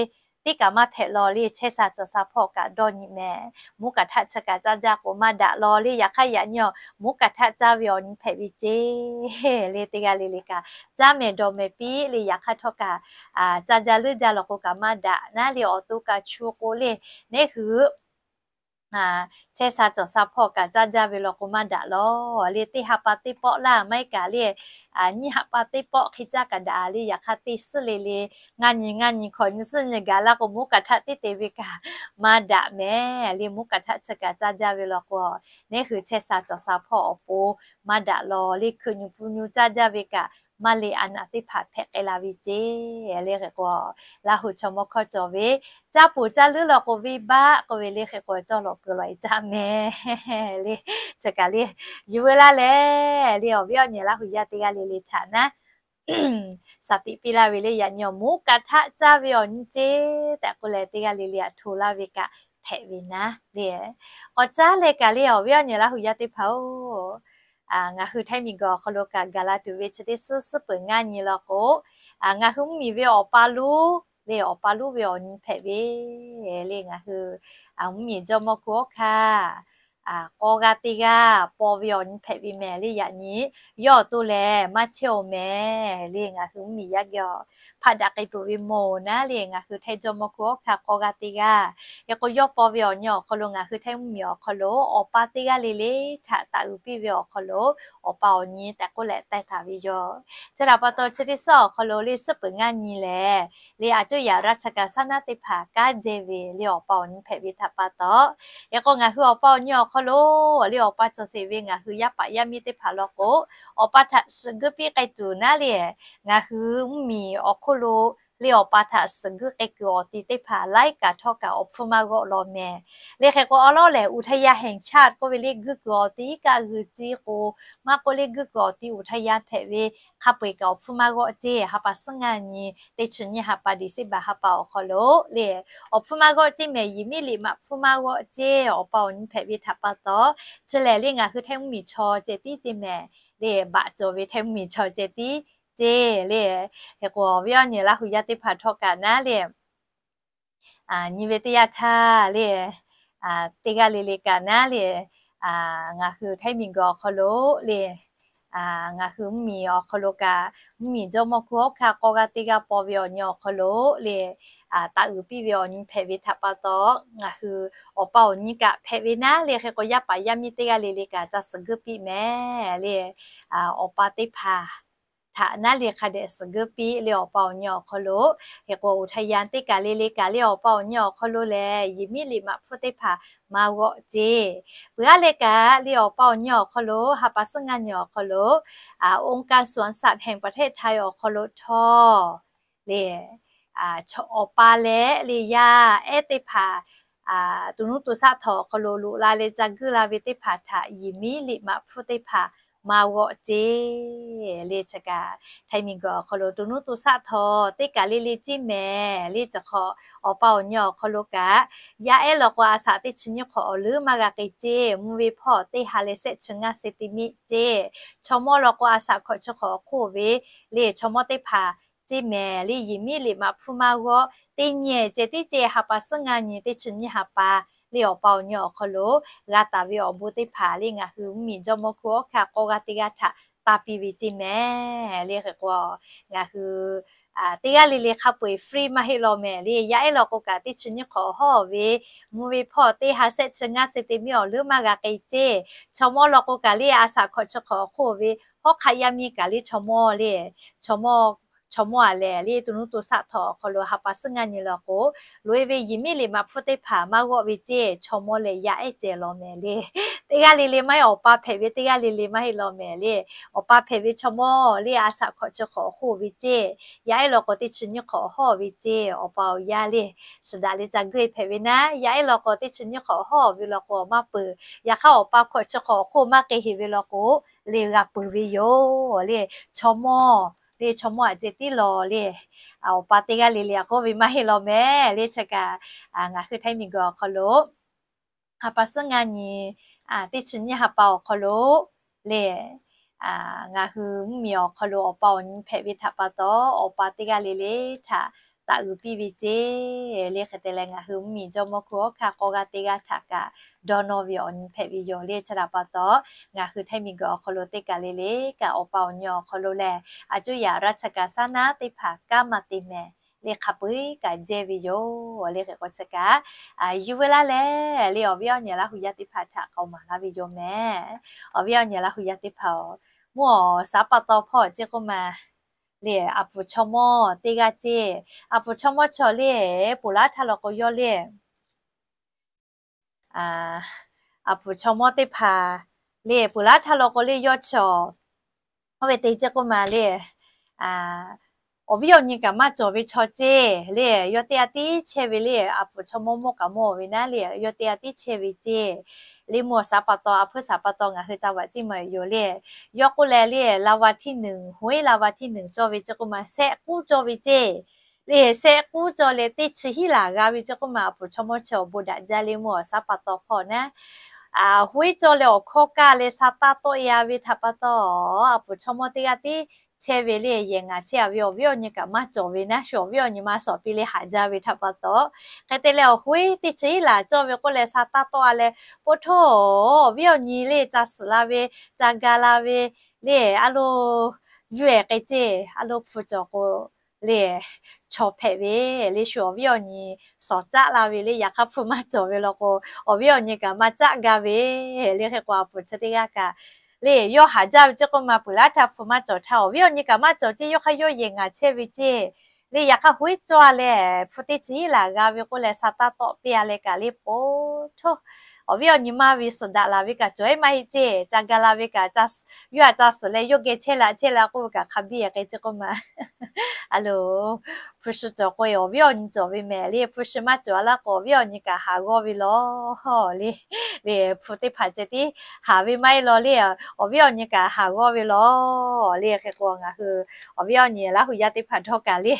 teˇ kaꞈ maˇ hpehꞈ law le, chehˇ sha cawˬ sha hpawˇ kaꞈ dawˇ nyi mehˍ. หมูกระทะ chi kaꞈ caˇ jaˇ k'o maˇ daꞈ law le. Yaꞈ hk'aˇ yaꞈ nyi awˬ หมูกระทะ caˇ ve awˬ nyi hpehꞈ ve ceˇ le. Teˇ g'aˇ le le kaꞈ caˇ mehˍ dawˬ mehˍ piˇ le. Yaꞈ hk'aˇ htawˇ kaꞈ caˇ jaˇ leuˉ jaˇ law k'o kaꞈ maˇ daꞈ naˉ le. Awˬ to kaꞈ chu k'o le, neˉ hui chehˇ sha cawˬ sha hpawˇ kaꞈ caˇ jaˇ ve law k'o maˇ daꞈ law le. Teˇ ha pa teˇ pawˆ laˇ maˇ heˆ kaꞈ le, nyiˇ ha pa teˇ pawˆ hk'e caˇ kaꞈ daꞈ le. Yaꞈ hk'aˇ teˇ suhˉ le le ngaˇ nyi ngaˇ nyi hkawꞈ nyi suhˉ nyi gaˬ laˇ k'o หมูกระทะ teˇ te ve kaꞈ maˇ daꞈ mehˍ le. หมูกระทะ chi kaꞈ caˇ jaˇ ve law k'o, neˉ hui chehˇ sha cawˬ sha hpawˇ awˬ pon maˇ daꞈ law le. Hkui nyi puˇ nyu caˇ jaˇ ve kaꞈ, maˇ le a naˬ teˇ hpaˍ hpehꞈ k'ai la ve ceˇ le. Hk'e k'o, Laˇ hu chaw mawˇ hkawˇ cawˬ ve, caˇ poˬ caˇ leuˉ law k'o venˇbaˆ k'oˆ ve le. Hk'e k'o, cawˇ lawꞈ keu lawꞈ e caˇ mehˍ le. Chi kaꞈ le, yuˬ veu laˇ leh le, awˬ viˉ awˬ nyi Laˇ hu yaˇ teˇ g'aˇ le le htaꞈ naˉ shaˍ tiꞈ piˇ laˇ ve le. Yaꞈ nyi awˬ moˉ kaꞈ htaˆ caˇ ve awˬ nyi ceˇ tehꞈ k'oˆ leh, teˇ g'aˇ le le aꞈ hto laˇ ve kaꞈ hpehꞈ ve naˉ le. K'awꞈ caˉ leh kaꞈ le, awˬ viˉ awˬ nyi Laˇ hu yaˇ teˇ hpaˍ-oˬ, ngaˬ hui Htaiˇ miˬguiˬ awˬ hk'aw lo kaꞈ gaˬ la tuˬ ve chi teˇ suhˉ suhˉ peuˬ ngaˇ nyi law k'o, ngaˬ hui mvuhˇmiˬ ve awˬ pa lonˉ le, awˬ pa lonˉ ve awˬ nyi hpehꞈ ve le. Ngaˬ hui mvuhˇmiˬ jawˇmawˇ hkuˇ awˉ hkanˇ k'aw g'aˇ teˇ g'aˇ paw ve awˬ nyi hpehꞈ ve mehˍ le. Yaꞈ nyi yawˇ awˬ to lehˬ maˇ chehˇ-oˬ mehˍ le. Ngaˬ hui mvuhˇmiˬ yaˇ geh awˬ hpaˆ daꞈ k'ai peuˬ ve mawˬ naˉ le, ngaˬ hui Htaiˇ jawˇmawˇ hkuˇ awˉ hkanˇ k'aw g'aˇ teˇ g'aˇ. Hk'e k'o, yawˇ paw ve awˬ nyi awˬ hk'aw lo ngaˬ hui Htaiˇ mvuhˇmiˬ awˬ hk'aw lo awˬ pa teˇ g'aˇ le le htaꞈ taˍ uiˍ piˇ ve awˬ hk'aw lo, awˬ pa awˬ nyi tehꞈ k'oˆ leh taiˍ taˍ ve yoˬ. Chi htaꞈ pa taw, chi teˇ suhˉ awˬ hk'aw lo le, suhˉ peuˬ ngaˇ nyi lehˬ le, aˬ cuˇ yaꞈ raˇ cha kaꞈ saˉ naˉ teˇ hpaˍ kanˉ jehˇ ve le, awˬ pa awˬ nyi hpehꞈ ve htaꞈ pa taw. Hk'e k'o, ngaˬ hui awˬ pa awˬ nyi awˬ hk'aw lo le, awˬ pa cawˬ sheˍ ve ngaˬ hui yaˇ paˍ yaˇ miˇ teˇ hpaˍ law k'o, awˬ pa htaꞈ suhˍ guiˇ piˇ k'ai tuˬ naˉ le, ngaˬ hui mvuhˇmiˬ awˬ hk'oˆ lo le, awˬ pa htaꞈ suhˍ guiˇ k'ai kuiˬ awˬ ti teˇ hpaˍ laiˉ kaꞈ htawˇ kaꞈ awˬ hpfuhˇ maˇ g'awˆ law mehˍ le. Hk'e k'o, awˬ lawn lehˬ อุทยานแห่งชาติ k'oˆ ve le, guiˇ kuiˬ awˬ ti iˉ kaˆ g'uiˬ ciˇ k'o, maˇ k'oˆ le, guiˇ kuiˬ awˬ ti อุทยาน hpehꞈ ve hk'a peu-eˬ kaꞈ awˬ hpfuhˇ maˇ g'awˆ ceˇ. Ha pa suhˉ ngaˇ nyi teˇ chi nyiˇ ha pa December ha pa awˬ hk'aw lo le, awˬ hpfuhˇ maˇ g'awˆ ceˇ mehˍ. Yehˬ miˉ liꞈ maꞈ hpfuhˇ maˇ g'awˆ ceˇ, awˬ pa awˬ nyi hpehꞈ ve htaꞈ pa taw. Chi lehˬ le, ngaˬ hui Htaiˇ mvuhˇmiˬ chaw ceh tiˉ ceˇ mehˍ le, baꞈ cawˬ ve Htaiˇ mvuhˇmiˬ chaw ceh tiˉ ceˇ le. Hk'e k'o, awˬ viˉ awˬ nyi Laˇ hu yaˇ teˇ hpaˍ htawˇ kaꞈ naˉ le, nyi ve teˇ yanˇ htaˇ le, teˇ g'aˇ le le kaꞈ naˉ le, ngaˬ hui Htaiˇ miˬguiˬ awˬ hk'aw lo le, ngaˬ hui mvuhˇmiˬ awˬ hk'aw lo kaꞈ, mvuhˇmiˬ jawˇmawˇ hkuˇ awˉ hkanˇ k'aw g'aˇ teˇ g'aˇ paw ve awˬ nyi awˬ hk'aw lo le, taˍ uiˍ piˇ ve awˬ nyi hpehꞈ ve htaꞈ pa taw, ngaˬ hui awˬ pa awˬ nyi kaꞈ hpehꞈ ve naˉ le. Hk'e k'o, yaˇ paˍ yaˇ miˇ teˇ g'aˇ le le kaꞈ ca suhˍ guiˇ piˇ mehˍ le, awˬ pa teˇ hpaˍ htaꞈ naˉ le hk'a dehꞈ suhˍ guiˇ piˇ le, awˬ pa awˬ nyi awˬ hk'aw lo. Hk'e k'o, อุทยาน teˇ kaˬ le le kaꞈ le, awˬ pa awˬ nyi awˬ hk'aw lo lehˬ, yehˬ miˉ liꞈ maꞈ hpfuhˇ teˇ hpaˍ maˇ g'awˆ ceˇ. Peuˬ aˉ leh kaꞈ le, awˬ pa awˬ nyi awˬ hk'aw lo, ha pa suhˉ ngaˇ nyi awˬ hk'aw lo, องค์การสวนสัตว์แห่งประเทศไทย awˬ hk'aw lo htawˇ le, awˬ pa leh le, yaˇ ehˉ teˇ hpaˍ to nuˇ to shaˆ htaw awˬ hk'aw lo loꞈ la leh ca guiˇ la ve teˇ hpaˍ htaꞈ yehˬ miˉ liꞈ maꞈ hpfuhˇ teˇ hpaˍ maˇ g'awˆ ceˇ le. Chi kaꞈ Htaiˇ miˬguiˬ awˬ hk'aw lo to nuˇ to shaˆ htaw teˇ kaˬ le le ceˇ mehˍ le. Chi hk'awꞈ awˬ pa awˬ nyi awˬ hk'aw lo kaꞈ, yaˇ ehˉ law k'o, a shaꞈ teˇ chi nyiˇ hk'awꞈ awˬ leuˉ maˇ g'a k'ai ceˇ. Mvuhˇ ve hpawˇ teˇ ha leh shehˆ chi ngaˇ centimeter ceˇ. Chaw mawˇ law k'o, a shaꞈ hkawꞈ chi hk'awꞈ awˬ hk'oˆ ve le, chaw mawˇ teˇ hpaˍ ceˇ mehˍ le. Yehˬ miˉ liꞈ maꞈ hpfuhˇ maˇ g'awˆ, teˇ nyi ceh tiˉ ceˇ. Ha pa suhˉ ngaˇ nyi teˇ chi nyiˇ ha pa le, awˬ pa awˬ nyi awˬ hk'aw lo g'a taˍ ve awˬ bon teˇ hpaˍ le, ngaˬ hui mvuhˇmiˬ jawˇmawˇ hkuˇ awˉ hkanˇ k'aw g'aˇ teˇ g'aˇ htaꞈ taˇ piˇ ve ceˇ mehˍ le. Hk'e k'o, ngaˬ hui teˇ g'aˇ le le hk'a peu-eˬ free maˇ heˆ law mehˍ le. Yaˇ ehˉ law k'o kaꞈ, teˇ chi nyiˇ hk'awꞈ awˬ hawˉ ve, mvuhˇ ve hpawˇ teˇ ha shehˆ chi ngaˇ centimeter awˬ leuˉ maˇ g'a k'ai ceˇ. Chaw mawˇ law k'o kaꞈ le, a shaꞈ hkawꞈ chi hk'awꞈ awˬ hk'oˆ ve hawˉ hk'aˆ yaˇ miˇ kaꞈ le, chaw mawˇ le, chaw mawˇ, chaw mawˇ a lehˬ le, to nuˇ to shaˆ htaw awˬ hk'aw lo ha pa suhˉ ngaˇ nyi law k'o, loꞈ-e ve yehˬ miˉ liꞈ maꞈ hpfuhˇ teˇ hpaˍ maˇ g'awˆ ve ceˇ. Chaw mawˇ lehˬ yaˇ ehˉ ceh law mehˍ le. Teˇ g'aˇ le le maˇ heˆ, awˬ pa hpehꞈ ve teˇ g'aˇ le le maˇ heˆ law mehˍ le. Awˬ pa hpehꞈ ve chaw mawˇ le, a shaꞈ hkawꞈ chi hk'awꞈ awˬ hawˉ ve ceˇ. Yaˇ ehˉ law k'o, teˇ chi nyiˇ hk'awꞈ awˬ hawˉ ve ceˇ. Awˬ pa awˬ yaˇ le, suhˍ daꞈ le ca guiˇ hpehꞈ ve naˉ, yaˇ ehˉ law k'o, teˇ chi nyiˇ hk'awꞈ awˬ hawˉ ve law k'o, awˬ maˇ peuˬ. Yaꞈ hk'aˇ, awˬ pa hkawꞈ chi hk'awꞈ awˬ hawˉ maˇ k'ai heˍ ve law k'o, le g'a peuˬ ve yoˬ le. Chaw mawˇ le, chaw mawˇ aꞈ ceh tiˉ law le, awˬ pa teˇ g'aˇ le le aꞈ k'oˆ ve maˇ heˆ law mehˍ le. Chi kaꞈ ngaˬ hui Htaiˇ miˬguiˬ awˬ hk'aw lo ha pa suhˉ ngaˇ nyi teˇ chi nyiˇ ha pa awˬ hk'aw lo le, ngaˬ hui mvuhˇmiˬ awˬ hk'aw lo awˬ pa awˬ nyi hpehꞈ ve htaꞈ pa taw, awˬ pa teˇ g'aˇ le le htaꞈ taˍ uiˍ piˇ ve ceˇ le. Hk'e te leh, ngaˬ hui mvuhˇmiˬ jawˇmawˇ hkuˇ awˉ hkanˇ k'aw g'aˇ teˇ g'aˇ htaꞈ kaꞈ dawˇ nawˇ ve awˬ nyi hpehꞈ ve yoˬ le. Chi htaꞈ pa taw, ngaˬ hui Htaiˇ miˬguiˬ awˬ hk'aw lo teˇ kaˬ le le kaꞈ, awˬ pa awˬ nyi awˬ hk'aw lo lehˬ, aˬ cuˇ yaꞈ raˇ cha kaꞈ saˉ naˉ teˇ hpaˍ kanˉ maˇ te mehˍ le, hk'a peu-eˬ kaꞈ jehˇ ve yoˬ le. Hk'e k'o, chi kaꞈ yuˬ veu laˇ leh le, awˬ viˉ awˬ nyi Laˇ hu yaˇ teˇ hpaˍ htaꞈ k'aoˍ maˍ laˇ ve yoˬ mehˍ. Awˬ viˉ awˬ nyi Laˇ hu yaˇ teˇ hpaˍ-oˬ, mvuhˇ awˬ shaˉ pa taw hpawˇ ceˇ k'oˆ ma le, aˬ puˍ chaw mawˇ teˇ g'aˇ ceˇ. Aˬ puˍ chaw mawˇ chaw le, ponˬ laˉ htaˇ law k'o yawˇ le, aˬ puˍ chaw mawˇ teˇ hpaˍ le, ponˬ laˉ htaˇ law k'o le yawˇ chaw, oˇ ve te ceˇ k'oˆ ma le, awˬ viˉ awˬ nyi kaꞈ maˇ cawˬ ve chaw ceˇ le. Yawˇ teˇ g'aˇ tiˉ chehˇ ve le, a puˍ chaw mawˇ mawˇ kaꞈ mawˇ ve naˉ le, yawˇ teˇ g'aˇ tiˉ chehˇ ve ceˇ. Le mvuhˇ awˬ shaˉ pa taw, a hpuiˉ shaˍ pa taw ngaˬ hui ca vaꞈ ciˇ maˬ yoˬ le. Yawˇ k'oˆ leh le, รางวัลที่หนึ่ง hawehˉ รางวัลที่หนึ่ง cawˇ ve ceˇ k'oˆ ma, shehˆ k'uˉ cawˇ ve ceˇ. Le shehˆ k'uˉ cawˇ leh teˇ chi hiˉ laˬ g'a ve ceˇ k'oˆ ma, a puˍ chaw mawˇ chi awˬ bon daꞈ jaˇ le mvuhˇ awˬ shaˉ pa taw hpawˇ naˉ, hawehˉ cawˇ leh awˬ hkawˇ kaˇ leh sa taˇ tawˆ ya ve htaꞈ pa taw, a puˍ chaw mawˇ teˇ g'aˇ tiˉ chehˇ ve le, yehˬ ngaˬ chehˇ a ve awˬ viˉ awˬ nyi kaꞈ maˇ cawˬ ve naˉ shu awˬ viˉ awˬ nyi ma shawˍ piˇ le haꞈ jaˇ ve htaꞈ pa taw, hk'e te leh awˬ hawehˉ teˇ chi hiˉ laˬ cawˇ ve k'oˆ leh sa taˇ tawˆ a leh, po htoˇ awˬ viˉ awˬ nyi le ca suhˍ la ve, ca ga la ve le, a lo yuˬ ehˍ k'ai ceˇ, a lo hpu cawˬ k'o le, chaw hpehꞈ ve le, shu awˬ viˉ awˬ nyi shawˍ caˆ la ve le, yaꞈ hk'aˇ hpu maˇ cawˬ ve law k'o, awˬ viˉ awˬ nyi kaꞈ maˇ caˆ ga ve le. Hk'e k'o a puˍ chi teˇ g'aˇ kaꞈ le, yawˇ haꞈ jaˇ ve ceˇ k'oˆ ma, puˍ laˇ htaˇ hpu maˇ cawˬ htaˇ awˬ viˉ awˬ nyi kaꞈ maˇ cawˬ ceˇ, yawˇ hk'aˇ yawˇ yehˬ ngaˬ chehˇ ve ceˇ. Le yaꞈ hk'aˇ hawehˉ cawˇ a leh hpu teˇ chi hiˉ laˬ g'a ve k'oˆ leh sa taˇ tawˆ piˇ a leh kaꞈ le po htoˇ, awˬ viˉ awˬ nyi maˇ ve suhˍ daꞈ laˬ ve kaꞈ cawˬ ehˉ maˇ heˆ ceˇ, ca ga la ve kaꞈ, yawˇ htaꞈ ca suhˍ leh yawˇ geh chehˇ la chehˇ la k'oˆ ve kaꞈ hk'a biˇ k'ai ceˇ k'oˆ ma. A lo, hpu shi cawˬ k'o awˬ viˉ awˬ nyi cawˬ ve mehˍ le, hpu shi maˇ cawˬ a laˇ k'o awˬ viˉ awˬ nyi kaꞈ haˍ g'awˇ ve law le. Le hpu teˇ hpaˍ ceh tiˉ haˍ ve maˇ heˆ law le, awˬ viˉ awˬ nyi kaꞈ haˍ g'awˇ ve law le. Hk'e k'o ngaˬ hui awˬ viˉ awˬ nyi Laˇhuˍ yaˇ teˇ hpaˍ dawˇ kaꞈ le,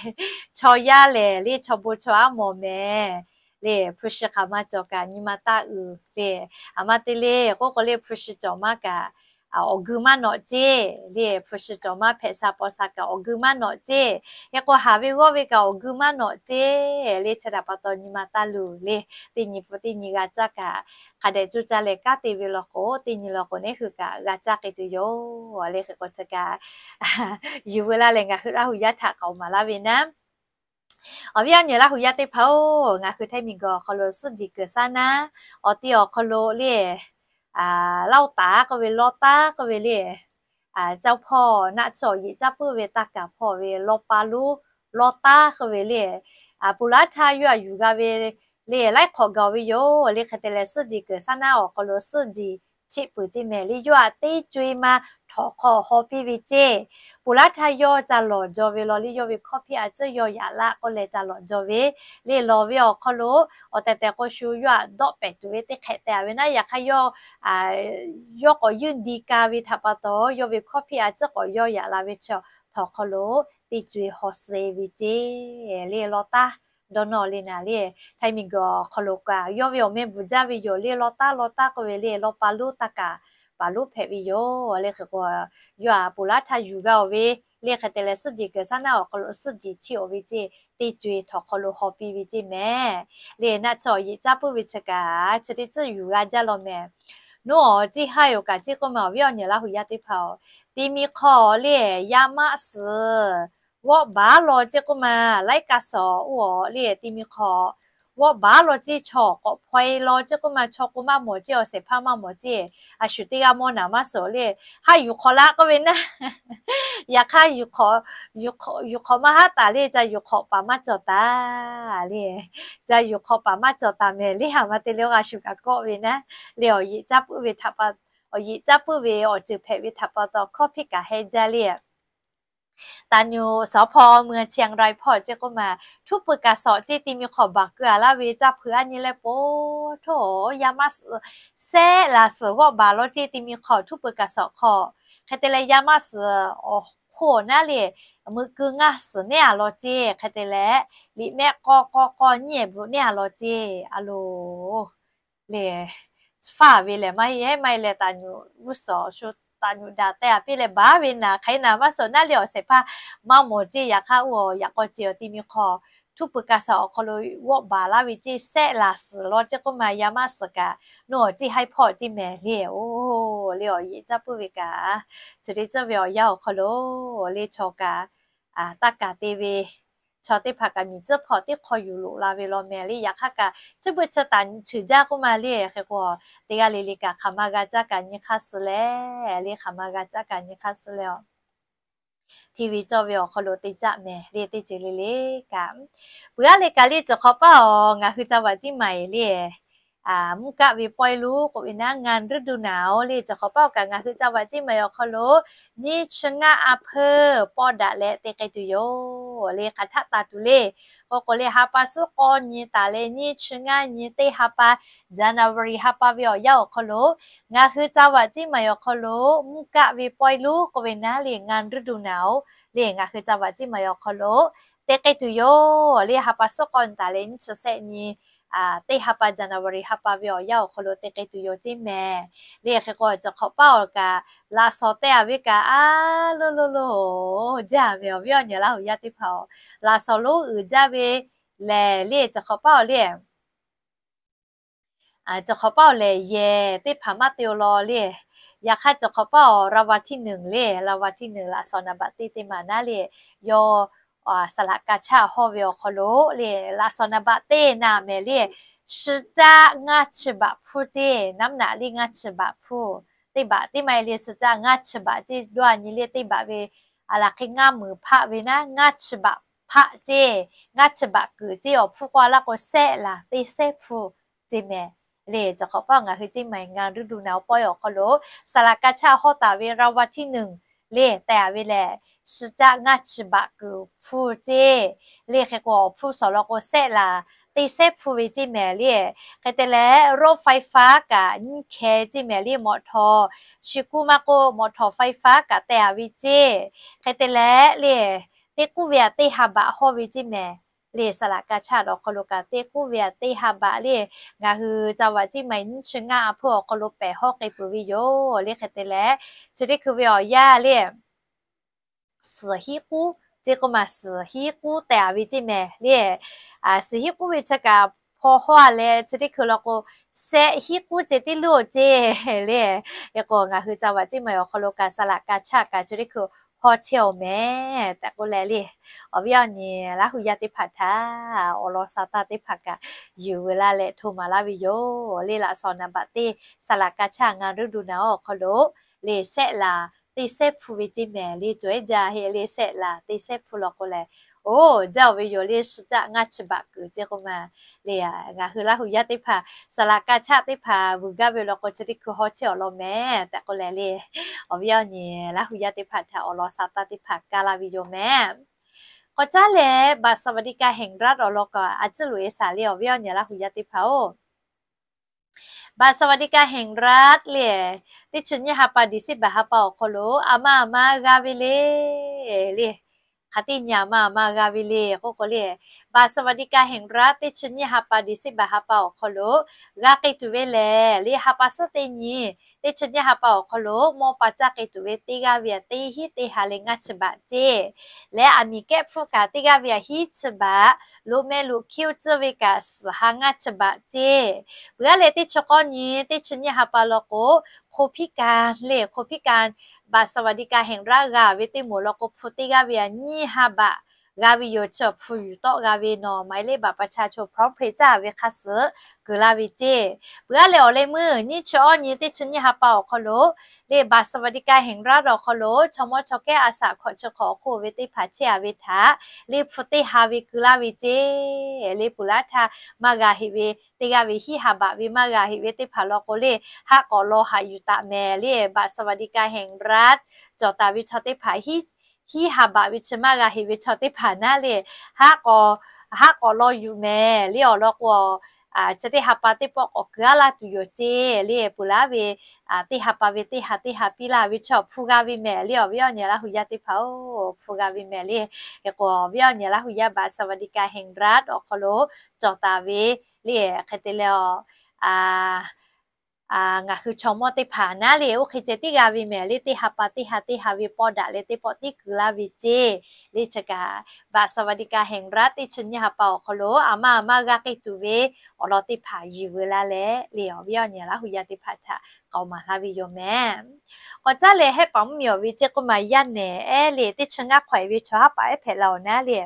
chaw yaˇ lehˬ le chaw bon chaw aˉ mawˬ mehˍ le, hpu shi hk'aˬ ma cawˬ kaꞈ nyi ma taˇ uiˍ le. A ma te le k'oˆ k'o le hpu shi cawˬ maˇ kaꞈ awˬ geu maˇ nawꞈ ceˇ le, hpu shi cawˬ maˇ hpehꞈ sha paw sha kaꞈ awˬ geu maˇ nawꞈ ceˇ. Hk'e k'o haˍ ve g'awˇ ve kaꞈ awˬ geu maˇ nawꞈ ceˇ le, chi htaꞈ pa taw nyi ma taˇ luˬ le. Teˇ nyi hpu teˇ nyi g'a caˇ kaꞈ, hk'a dehꞈ coˇ caˇ leh kanˉ te ve law k'o teˇ nyi law k'o neˇ hui kaꞈ g'a caˇ k'ai tuˬ yoˬ le. Hk'e k'o chi kaꞈ yuˬ veu laˇ leh ngaˬ hui Laˇhuˍ yaˇ htaꞈ k'aoˍ maˍ laˇ ve naˉ, awˬ viˉ awˬ nyi Laˇhuˍ yaˇ teˇ hpaˍ-oˬ, ngaˬ hui htaiˇ miˬ guiˬ awˬ hk'aw lo suhˉ jiˬ kuiˬ shaˉ naˉ, awˬ ti awˬ hk'aw lo le, Laˇhuˍ taˍ k'oˆ ve Lawˇ taˉ k'oˆ ve le, caˇ hpawˇ naˆ tsuhˇ awˬ yeꞈ caˇ puiˉ ve taˇ kaˍ hpawˇ ve Lawˇ pa lonˉ, Lawˇ taˉ k'oˆ ve le, ponˬ laˇ htaˇ yawˇ htaꞈ yuˬ g'a ve le, laiˉ hk'awꞈ gaˬ ve yoˬ le. Hk'e te leh suhˉ jiˬ kuiˬ shaˉ naˉ awˬ hk'aw lo suhˉ jiˬ chiˆ peuˬ ceˇ mehˍ le, yawˇ htaꞈ teˇ co-e ma htawnˍ hk'aw haw piˇ ve ceˇ. Ponˬ laˇ htaˇ yawˇ ca lawˬ jaw ve law le, yawˇ ve hkawˇ hpiˇ a tcuhˉ yaw yaꞈ laˇ k'oˆ leh ca lawˬ jaw ve le. Lawˬ ve awˬ hk'aw lo awˬ tehˬ tehˬ k'o shu yawˇ htaꞈ dawˆ pehˍ tuˬ ve teˇ hk'ehꞈ tehꞈ a ve naˉ, yaꞈ hk'aˇ yawˇ yawˇ k'awꞈ yeuˇ di ka ve htaꞈ pa taw yawˇ ve hkawˇ hpiˇ a tcuhˉ k'awꞈ yaw yaꞈ la ve chi htawnˍ hk'aw lo teˇ co-e haw suh ve ceˇ le. Lawˇ taˉ dawˇ nawˇ le naˍ le, htaiˇ miˬ guiˬ awˬ hk'aw lo kaꞈ yawˇ ve awˬ meh bvuhˬ jaˇ ve yoˬ le. Lawˇ taˉ Lawˇ taˉ k'oˆ ve le, Lawˇ pa lonˉ taˇ kaˍ paˍ lonˉ hpehꞈ ve yoˬ le. Hk'e k'o yawˇ htaꞈ ponˬ laˇ htaˇ yuˬ g'a-oˬ ve le. Hk'e te leh suhˉ jiˬ kuiˬ shaˉ naˉ awˬ hk'aw lo suhˉ jiˬ chiˆ-oˬ ve ceˇ, teˇ co-e htawnˍ hk'aw lo haw piˇ ve ceˇ mehˍ le. Naˆ tsuhˇ awˬ yeꞈ caˇ puiˉ ve chi kaꞈ chi teˇ tcuhˉ yuˬ g'a jaˇ law mehˍ. Nawˉ awˬ ceˇ haiˇ-oˬ kaꞈ ceˇ k'oˆ ma awˬ viˉ awˬ nyi Laˇhuˍ yaˇ teˇ hpaˍ-oˬ, ti mi hk'aw le yaˇ maˆ suhˍ g'awˆ baˬ law ceˇ k'oˆ ma, laiˉ kaˆ suhˍ oˇ le ti mi hk'aw g'awˆ baˬ law ceˇ, chaw k'awꞈ hpaw-e law ceˇ k'oˆ ma, chaw k'o maˇ mawˬ ceˇ, awˬ shehˍ hpaˇ maˇ mawˬ ceˇ, a shu teˇ g'aˇ mawˇ naˍ maˇ suhˍ le, haˉ yuˬ hk'awꞈ laˇ k'oˆ ve naˉ, yaꞈ hk'aˇ yuˬ hk'awꞈ, yuˬ hk'awꞈ maˇ haˉ taˍ le, ca yuˬ hk'awꞈ paˍ maˇ cawˬ taˍ le, ca yuˬ hk'awꞈ paˍ maˇ cawˬ taˍ mehˍ le. A ma te le oˇ g'a shu kaꞈ kawˆ ve naˉ le, awˬ yeꞈ caˇ puiˉ ve htaꞈ pa, awˬ yeꞈ caˇ puiˉ ve awˬ ceuˬ hpehꞈ ve htaꞈ pa taw hkawˇ hpiˇ kaꞈ heh jaˇ le. Taˍ nyuꞈ สภ.เมืองเชียงราย hpawˇ ceˇ k'oˆ ma, htuˉ peuˬ kaꞈ shawˍ ceˇ ti mi hk'aw baˬ keu-a laˇ ve caˇ hpeuꞈ a nyi leh po htoˇ yaˇ maˆ suhˍ sehˆ laˬ suhˍ g'awˆ baˬ law ceˇ ti mi hk'aw htuˉ peuˬ kaꞈ shawˍ hk'aw. Hk'e te leh yaˇ maˆ suhˍ awˬ hk'oˆ naˉ le, meuꞈ keu ngaˇ suhˍ neˉ-a law ceˇ. Hk'e te leh liꞈ mehˆ k'aw k'aw k'aw nyiˇ ehˍ bvuhꞈ neˉ-a law ceˇ. A loˬ le, faˇ ve lehˬ maˇ heˆ, maˇ heˆ leh taˍ nyuꞈ g'uˇ suhˍ shu taˍ nyuꞈ daꞈ teh-a piˇ leh baˬ ve naˍ, hk'aˬ hk'e naˍ maˇ suhˍ naˉ le awˬ shehˍ hpaˇ maˇ mawˬ ceˇ. Yaꞈ hk'aˇ oˇ yaꞈ k'aw ceˇ awˬ ti mi hk'aw htuˉ peuˬ kaꞈ shawˍ awˬ hk'aw lo g'awˆ baˬ laˇ ve ceˇ sehˆ laˬ suhˍ law ceˇ k'oˆ ma, yaˇ maˆ suhˍ kaꞈ nawˉ awˬ ceˇ haiˇ hpawˇ ceˇ mehˍ le. Oˇ le awˬ yeꞈ caˇ puiˉ ve kaꞈ, chi teˇ ceuˬ ve awˬ yanˇ awˬ hk'aw lo le chaw kaꞈ taˇ kaˍ te ve chaw teˇ hpaˍ kaꞈ miˬ tcuhˉ hpawˇ teˇ hk'aw yuˬ loꞈ la ve law mehˍ le. Yaꞈ hk'aˇ kaꞈ chi beuꞈ chi taˍ cheuˬ jaˇ k'oˆ ma le. Hk'e k'o teˇ g'aˇ le le kaꞈ hk'aˬ ma g'a caˇ kaꞈ nyi hk'aˇ suh le, le hk'aˬ ma g'a caˇ kaꞈ nyi hk'aˇ suh le. TV cawˇ ve awˬ hk'aw lo te caˆ mehˍ le teˇ ceuˬ le le kaꞈ, peuˬ aˉ le kaꞈ le cawˬ hk'awꞈ paˇ-oˬ, ngaˬ hui ca vaꞈ ciˉ maˍ-eˬ le. mvuhˇ kaˆ ve pawehˇ lonˉ k'oˆ ve naˉ, งานฤดูหนาว le, cawˬ hk'awꞈ paˉ awˬ kaꞈ ngaˬ hui ca vaꞈ ceˇ maˬ awˬ hk'aw lo nyiˇ chi ngaˇ a hpeuˇ pawˆ daꞈ leh te k'ai tuˬ yoˬ le, hk'aˬ htaˆ taˍ tuˬ le. K'o k'o le, ha pa suhˉ k'awˇ nyi taˍ leh nyiˇ chi ngaˇ nyi teˇ ha pa, January ha pa ve awˬ yanˇ awˬ hk'aw lo ngaˬ hui ca vaꞈ ceˇ maˬ awˬ hk'aw lo mvuhˇ kaˆ ve pawehˇ lonˉ k'oˆ ve naˉ le, งานฤดูหนาว le, ngaˬ hui ca vaꞈ ceˇ maˬ awˬ hk'aw lo te k'ai tuˬ yoˬ le, ha pa suhˉ k'awˇ nyi taˍ leh nyiˇ chi sehˆ nyi teˇ ha pa, January ha pa ve awˬ yanˇ awˬ hk'aw lo te k'ai tuˬ yoˬ ceˇ mehˍ le. Hk'e k'o cawˬ hk'awꞈ paˉ awˬ kaꞈ laꞈ shawnˍ teh a ve kaꞈ a loˇ loˇ loˇ jaˇ mehˍ awˬ viˉ awˬ nyi Laˇ huˍ yaˇ teˇ hpaˍ-oˬ, laꞈ shawnˍ lonˉ uiˍ jaˇ ve lehˬ le, cawˬ hk'awꞈ paˉ awˬ le cawˬ hk'awꞈ paˉ awˬ lehˬ yehˬ teˇ hpaˍ maˇ te-o law le. Yaꞈ hk'aˇ cawˬ hk'awꞈ paˉ awˬ รางวัลที่หนึ่ง le, รางวัลที่หนึ่ง laꞈ shawnˍ นับเบอร์ teˇ teˇ maˬ naˉ le, yawˇ saˍ laꞈ ka chaˇ hawˇ ve awˬ hk'aw lo le, laꞈ shawnˍ นับเบอร์ teˇ naˍ mehˍ le, สิบเจ็ด ngaˇ chi baꞈ hpu ceˇ, น้ำหนัก le ngaˇ chi baꞈ hpu, teˇ baꞈ teˇ maˇ heˆ le, สิบเจ็ด ngaˇ chi baꞈ ceˇ, dawˇ a nyi le teˇ baꞈ ve a laˬ hk'e ngaˇ meunˍ hpaˆ ve naˉ, ngaˇ chi baꞈ hpaˆ ceˇ, ngaˇ chi baꞈ kuiˬ ceˇ awˬ hpu k'oˆ laˇ k'o, sehˆ laˬ teˇ sehˉ hpu ceˇ mehˍ le. Cawˬ hk'awꞈ paˉ ngaˬ hui ceˇ maˬ งานฤดูหนาว pawehˇ awˬ hk'aw lo saˍ laꞈ ka chaˇ hawˇ taˍ ve รางวัลที่หนึ่ง le teh a ve lehˬ, สิบเจ็ด ngaˇ chi baꞈ kuiˬ hpu ceˇ le. Hk'e k'o awˬ hpu shawˍ law k'o, sehˆ laˬ teˇ sehˉ hpu ve ceˇ mehˍ le. Hk'e te leh รถไฟฟ้า kaꞈ nyiˇ hkeh ceˇ mehˍ le, mawꞈ htawnˍ, chi kuˇ maˇ k'oˆ mawꞈ htawnˍ ไฟฟ้า kaꞈ teh a ve ceˇ. Hk'e te leh le, teˇ k'uˉ ve a teˇ ha baꞈ hawˇ ve ceˇ mehˍ le. Saˍ laꞈ ka chaˇ awˬ hk'aw lo kaꞈ teˇ k'uˉ ve a teˇ ha baꞈ le, ngaˬ hui ca vaꞈ ceˇ maˬ nyiˇ chi ngaˇ a hpeuˇ awˬ hk'aw lo pehˬ hawˇ k'ai peuˬ ve yoˬ le. Hk'e te leh chi teˇ hkui ve awˬ yanˇ le, suhˍ hiˉ k'uˉ ceˇ k'oˆ maˬ, suhˍ hiˉ k'uˉ teh a ve ceˇ mehˍ le. Suhˍ hiˉ k'uˉ ve chi kaꞈ hpaw hawˇ a leh, chi teˇ hkui law k'o, sehˆ hiˉ k'uˉ ceh teˇ luˇ ceˇ le. Hk'e k'o ngaˬ hui ca vaꞈ ceˇ maˬ awˬ hk'aw lo kaꞈ saˍ laꞈ ka chaˇ kaꞈ chi teˇ hkui hawˇ chehˇ awˬ mehˍ tehꞈ k'oˆ leh le, awˬ viˉ awˬ nyi Laˇ huˍ yaˇ teˇ hpaˍ htaꞈ awˬ lawn sha taˇ teˇ hpaˍ kaꞈ yuˬ veu laˇ leh hto maˍ laˇ ve yoˬ le. Laꞈ shawnˍ นับเบอร์ teˇ saˍ laꞈ ka chaˇ งานฤดูหนาว awˬ hk'aw lo le, sehˆ laˬ teˇ sehˉ hpu ve ceˇ mehˍ le. Cawˬ ehˉ jaˇ heˆ le, sehˆ laˬ teˇ sehˉ hpu law k'o lehˬ, oˇ jaˇ-oˬ ve yoˬ le, สิบเจ็ด ngaˇ chi baꞈ kuiˬ ceˇ k'oˆ maˬ le. Ngaˬ hui Laˇ huˍ yaˇ teˇ hpaˍ saˍ laꞈ ka chaˇ teˇ hpaˍ vuiˬ gaˇ ve law k'o, chi teˇ hkui hawˇ chehˇ awˬ lawn mehˍ tehꞈ k'oˆ leh le, awˬ viˉ awˬ nyi Laˇ huˍ yaˇ teˇ hpaˍ htaꞈ awˬ lawn sha taˇ teˇ hpaˍ kaˇ laˇ ve yoˬ mehˍ. K'awꞈ caˉ leh บัตรสวัสดิการแห่งรัฐ awˬ lawn kaꞈ a ciˉ loꞈ e shaˍ le, awˬ viˉ awˬ nyi Laˇ huˍ yaˇ teˇ hpaˍ-oˬ, บัตรสวัสดิการแห่งรัฐ le, teˇ chi nyiˇ ha pa December ha pa awˬ hk'aw lo a ma a ma g'a ve le, le, hk'aˬ teˇ nyi a ma a ma g'a ve le k'oˆ k'o le, บัตรสวัสดิการแห่งรัฐ teˇ chi nyiˇ ha pa December ha pa awˬ hk'aw lo g'a k'ai tuˬ ve lehˬ le, ha pa suhˉ teˇ nyi, teˇ chi nyiˇ ha pa awˬ hk'aw lo mawˇ pa caˇ k'ai tuˬ ve teˇ g'aˇ ve a teˇ hiˉ teˇ ha leh ngaˇ chi baꞈ ceˇ, leh aˬ miˍ kehˉ hpfuhˇ kaꞈ teˇ g'aˇ ve a hiˉ chi baꞈ, loꞈ meh loꞈ hkiˇ tcuhˇ ve kaꞈ suhˍ ha ngaˇ chi baꞈ ceˇ. Peuˬ aˉ leh teˇ chi k'awˇ nyi, teˇ chi nyiˇ ha pa law k'o, คนพิการ le, คนพิการ บัตรสวัสดิการแห่งรัฐ g'a ve teˇ moˍ law k'o, hpu teˇ g'aˇ ve a nyiˇ ha baꞈ g'a ve yoˬ. Chi awˬ hpu yuˬ tawˆ g'a ve nawˬ หมายเลขบัตรประชาชน พร้อมเพย์ caˇ ve hk'a suhˍ kuˬ laˇ ve ceˇ. Peuˬ aˉ leh awˬ leh meuˇ nyiˇ chi awˇ nyi, teˇ chi nyiˇ ha pa awˬ hk'aw lo le, บัตรสวัสดิการแห่งรัฐ awˬ hk'aw lo chaw mawˇ chaw kehˉ a shaꞈ hkawꞈ chi hk'awꞈ awˬ hk'oˆ ve teˇ hpaˍ chehˇ a ve htaꞈ le, hpu teˇ ha ve kuˬ laˇ ve ceˇ. Le peuˬ laˇ htaˇ maˇ g'a heꞈ ve, teˇ g'aˇ ve hiˉ ha baꞈ ve maˇ g'a heꞈ ve teˇ hpaˍ law k'o le, haˆ k'awꞈ law haꞈ yuˬ taˍ mehˍ le, บัตรสวัสดิการแห่งรัฐ cawˬ taˍ ve chaw teˇ hpaˍ hiˉ ha baꞈ ve chi maˇ g'a heꞈ ve chaw teˇ hpaˍ naˉ le, haˆ k'awꞈ, haˆ k'awꞈ law yuˬ mehˍ le. Awˬ lawn k'o, chi teˇ ha pa teˇ pawˆ k'awꞈ kuˬ aˉ laˇ tuˬ yoˬ ceˇ le. Peuˬ laˇ ve teˇ ha pa ve teˇ ha teˇ ha piˇ laˇ ve chi awˬ hpu g'a ve mehˍ le, awˬ viˉ awˬ nyi Laˇ huˍ yaˇ teˇ hpaˍ-oˬ, hpu g'a ve mehˍ le. Hk'e k'o awˬ viˉ awˬ nyi Laˇ huˍ yaˇ บัตรสวัสดิการแห่งรัฐ awˬ hk'aw lo cawˬ taˍ ve le, hk'e te leh a ngaˬ hui chaw mawˇ teˇ hpaˍ naˉ le, oˇ hk'e ceh tiˉ g'a ve mehˍ le, teˇ ha pa teˇ ha teˇ ha ve pawˆ daꞈ leh teˇ pawˆ tiˉ kuˬ laˇ ve ceˇ. Le chi kaꞈ บัตรสวัสดิการแห่งรัฐ teˇ chi nyiˇ ha pa awˬ hk'aw lo a ma a ma g'a k'ai tuˬ ve awˬ lawn teˇ hpaˍ yuˬ veu laˇ leh le, awˬ viˉ awˬ nyi Laˇ huˍ yaˇ teˇ hpaˍ htaꞈ k'aoˍ maˍ laˇ ve yoˬ mehˍ. K'awꞈ caˉ leh hehˆ paˍ mvuhˇmiˬ awˬ ve ceˇ k'oˆ maˬ yaˇ nehˬ ehˉ le, teˇ chi ngaˇ hk'awꞈ e ve chaw haˉ paˍ ehˉ hpehꞈ la awˬ naˉ le,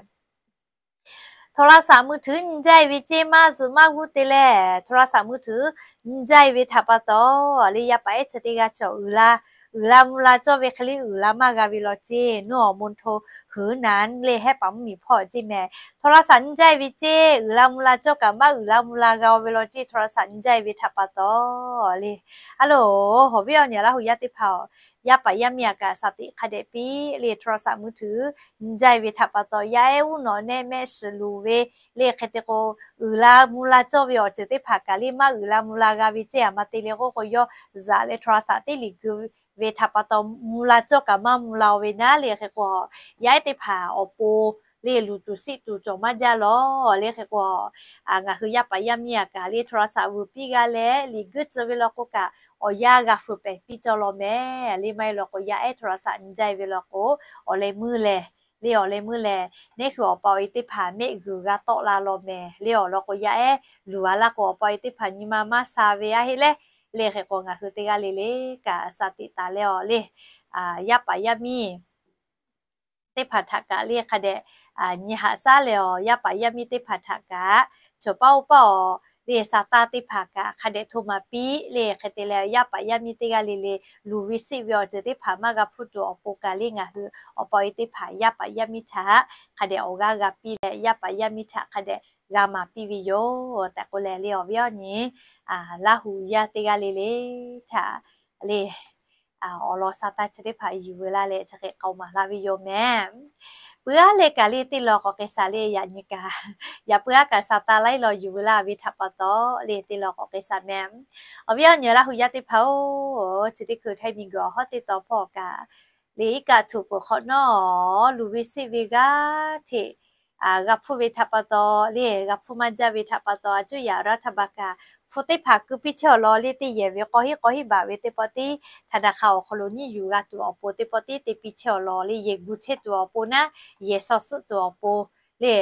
hto la saꞈ mui htuiˉ nyi jaˇ e ve ceˇ maˇ zuhꞈ maˇ g'uˇ te leh, hto la saꞈ mui htuiˉ nyi jaˇ e ve htaꞈ pa taw le, yaˇ paˍ ehˉ chi teˇ g'aˇ chi awˬ uiˍ laˇ uiˍ la mvuh la cawˇ ve hk'e le uiˍ la maˇ g'a ve law ceˇ. โทรศัพท์ nyi jaiˇ ve ceˇ, uiˍ la mvuh la cawˇ kaꞈ maˇ uiˍ la mvuh la g'a-o ve law ceˇ, โทรศัพท์ nyi jaiˇ ve htaꞈ pa taw le. A loˬ, awˬ viˉ awˬ nyi Laˇ hu yaˇ teˇ hpaˍ-oˬ, yaˇ paˍ yaˇ miˇ aꞈ kaꞈ shaˍ tiꞈ hk'a dehꞈ piˇ le, โทรศัพท์ มือถือ nyi jaiˇ ve htaꞈ pa taw yaˇ ehˉ uˉ nawꞈ nehˆ mehˆ shiˍ luˬ ve le. Hk'e te k'o, uiˍ la mvuh la cawˇ ve awˬ ceuˬ teˇ hpaˍ kaꞈ le maˇ uiˍ la mvuh la g'a ve ceˇ. Aˬ ma te le k'oˆ k'o, yawˇ zuhꞈ leh โทรศัพท์ teˇ liꞈ gu ve htaꞈ pa taw mvuh la cawˇ kaꞈ maˇ mvuh la-o ve naˉ le. Hk'e k'o, yaˇ ehˉ teˇ hpaˍ awˬ pon le luˬ tuˬ siˆ tuˬ cawˬ maˇ jaˇ lawˬ le. Hk'e k'o, ngaˬ hui yaˇ paˍ yaˇ miˇ aꞈ kaꞈ le โทรศัพท์ vuiˬ piˇ g'a leh liꞈ guiˇ tcuh ve law k'o kaꞈ, awˬ yanˇ g'a feu pehˍ piˇ cawˇ law mehˍ le. Maˇ heˆ law k'o, yaˇ ehˉ โทรศัพท์ nyi jaiˇ ve law k'o, awˬ leh meuˇ lehˬ le, awˬ leh meuˇ lehˬ, neˉ hui awˬ pa awˬ e teˇ hpaˍ mehˆ g'uiˬ g'a tawˆ la law mehˍ le. Awˬ lawn k'o, yaˇ ehˉ luˬ a laˇ k'o, awˬ pa awˬ e teˇ hpaˍ nyi ma maˇ sha ve aˇ heˆ leh le. Hk'e k'o, ngaˬ hui teˇ g'aˇ le le kaꞈ shaˍ tiꞈ taˍ leh awˬ le, yaˇ paˍ yaˇ miˇ teˇ hpaˍ htaꞈ kaꞈ le hk'a dehꞈ nyi haꞈ shaˉ leh awˬ, yaˇ paˍ yaˇ miˇ teˇ hpaˍ htaꞈ kaꞈ chawˬ paˇ oˇ paˇ awˬ le, sa taˇ teˇ hpaˍ kaꞈ hk'a dehꞈ hto maˍ piˇ le. Hk'e te leh, yaˇ paˍ yaˇ miˇ teˇ g'aˇ le le luˬ ve siˆ ve awˬ ceuˬ teˇ hpaˍ maˇ g'a hpuˇ tuˬ awˬ pon kaꞈ le, ngaˬ hui awˬ pa awˬ e teˇ hpaˍ yaˇ paˍ yaˇ miˇ htaꞈ hk'a dehꞈ awˬ g'aˇ g'a piˇ leh, yaˇ paˍ yaˇ miˇ htaꞈ hk'a dehꞈ g'a maˍ piˇ ve yoˬ tehꞈ k'oˆ leh le, awˬ viˉ awˬ nyi Laˇ hu yaˇ teˇ g'aˇ le le htaꞈ le awˬ lawn sa taˇ chi teˇ hpaˍ yuˬ veu laˇ leh chi hk'e k'aoˍ maˍ laˇ ve yoˬ mehˍ. Peuˬ aˉ leh kaꞈ le teˇ law k'awꞈ k'ai shaˍ le, yaꞈ nyi kaꞈ yaꞈ puiˉ aˉ kaꞈ sa taˇ laiˉ law yuˬ veu laˇ ve htaꞈ pa taw le teˇ law k'awꞈ k'ai shaˍ mehˍ. Awˬ viˉ awˬ nyi Laˇ hu yaˇ teˇ hpaˍ-oˬ, chi teˇ hkui htaiˇ miˬ guiˬ awˬ hawˉ teˇ taw hpawˇ kaꞈ le, iˉ kaˆ htuꞈ peuˬ hk'awꞈ nawˉ luˬ ve siˆ ve g'aˇ hteꞈ g'a hpuˇ ve htaꞈ pa taw le, g'a hpuˇ maˇ jaˇ ve htaꞈ pa taw, a cuˇ yaꞈ รัฐบาล kaꞈ hpu teˇ hpaˍ keu piˇ chehˇ awˬ lawn le, teˇ yehˬ ve k'aw hiˆ k'aw hiˆ baˬ ve teˇ pawˆ tiˉ htaꞈ naˍ hk'a awˬ hk'aw lo nyiˇ yuˬ g'a tuˬ awˬ pon teˇ pawˆ tiˉ te piˇ chehˇ awˬ lawn le, yehˬ gu chehˇ tuˬ awˬ pon naˉ, yehˬ shaw suhˆ tuˬ awˬ pon le.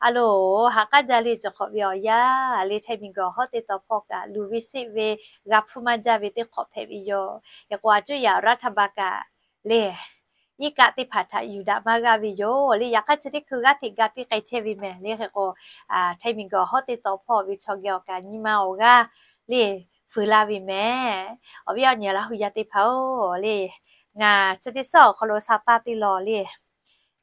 A loˬ, ha k'aˉ jaˇ le, cawˬ hk'awꞈ ve awˬ yanˇ le, htaiˇ miˬ guiˬ awˬ hawˉ teˇ taw hpawˇ kaꞈ luˬ ve siˆ ve g'a hpuˇ maˇ jaˇ ve teˇ hk'awꞈ hpehꞈ ve yoˬ. Yaꞈ k'o a cuˇ yaꞈ รัฐบาล kaꞈ le, iˉ kaˆ teˇ hpaˍ htaꞈ yuˬ daꞈ maˇ g'aˇ ve yoˬ le. Yaꞈ hk'aˇ chi teˇ hkui g'aˇ hteꞈ ga piˇ k'ai chehˇ ve mehˍ le. Hk'e k'o, htaiˇ miˬ guiˬ awˬ hawˉ teˇ taw hpawˇ ve chaw geh awˬ kaꞈ nyi ma awˬ g'aˇ le feu laˇ ve mehˍ. Awˬ viˉ awˬ nyi Laˇ hu yaˇ teˇ hpaˍ-oˬ le, ngaˬ chi teˇ suhˉ awˬ hk'aw lo sa taˇ teˇ law le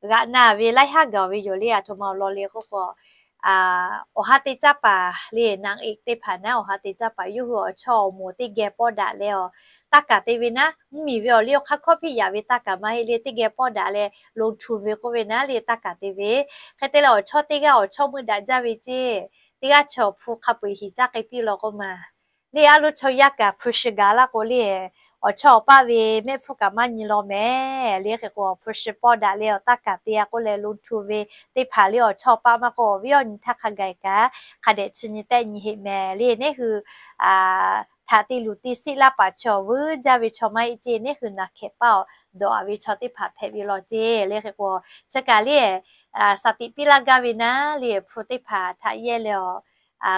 g'aꞈ na ve laiˉ haˉ gaˬ ve yoˬ le. Aˬ htoꞈ ma awˬ lawn le k'oˆ k'o, awˬ ha te caˇ paˍ le, นางเอก teˇ hpaˍ naˉ, awˬ ha te caˇ paˍ yawˇ hui awˬ chawˇ awˬ moˍ teˇ geh pawˇ daꞈ leh awˬ, taˇ kaˍ te ve naˉ, mvuhˇmiˬ ve awˬ liˇ awˬ hk'aˇ hkawˇ hpiˆ yaꞈ ve taˇ kaˍ maˇ heˆ le, teˇ geh pawˇ daꞈ leh ลงทุน ve k'oˆ ve naˉ le, taˇ kaˍ te ve. Hk'e te leh awˬ chawˇ teˇ g'aˇ awˬ chawˇ meuˇ daꞈ jaˇ ve ceˇ, teˇ g'aˇ chaw hpu hk'a peu-eˬ hiˍ caˇ k'ai piˇ law k'oˆ ma le, a lo chaw yaˇ kaꞈ hpu shi gaˬ laˇ k'o le, awˬ chawˇ awˬ paˇ ve mehˆ hpfuhˇ kaꞈ maˇ nyi law mehˍ le. Hk'e k'o, hpu shi pawˇ daꞈ leh awˬ taˇ kaˍ te a k'oˆ leh ลงทุน ve teˇ hpaˍ le, awˬ chawˇ awˬ paˇ maˇ k'o, awˬ viˉ awˬ nyi htaˇ hk'a gaˬ kaꞈ hk'a dehꞈ chi nyi tehˆ nyi heˆ mehˍ le. Neˉ hui htaꞈ te luˬ te siˆ laˇ paˍ chaw vuiˬ jaˇ ve chaw maˇ heˆ ceˇ, neˉ hui naˬ hkehꞈ paˇ awˬ dawꞈ a ve chaw teˇ hpaˍ hpehꞈ ve law ceˇ le. Hk'e k'o, chi kaꞈ le shaˍ tiꞈ piˇ laˇ gaˇ ve naˉ le, hpu teˇ hpaˍ htaꞈ yehˇ leh awˬ,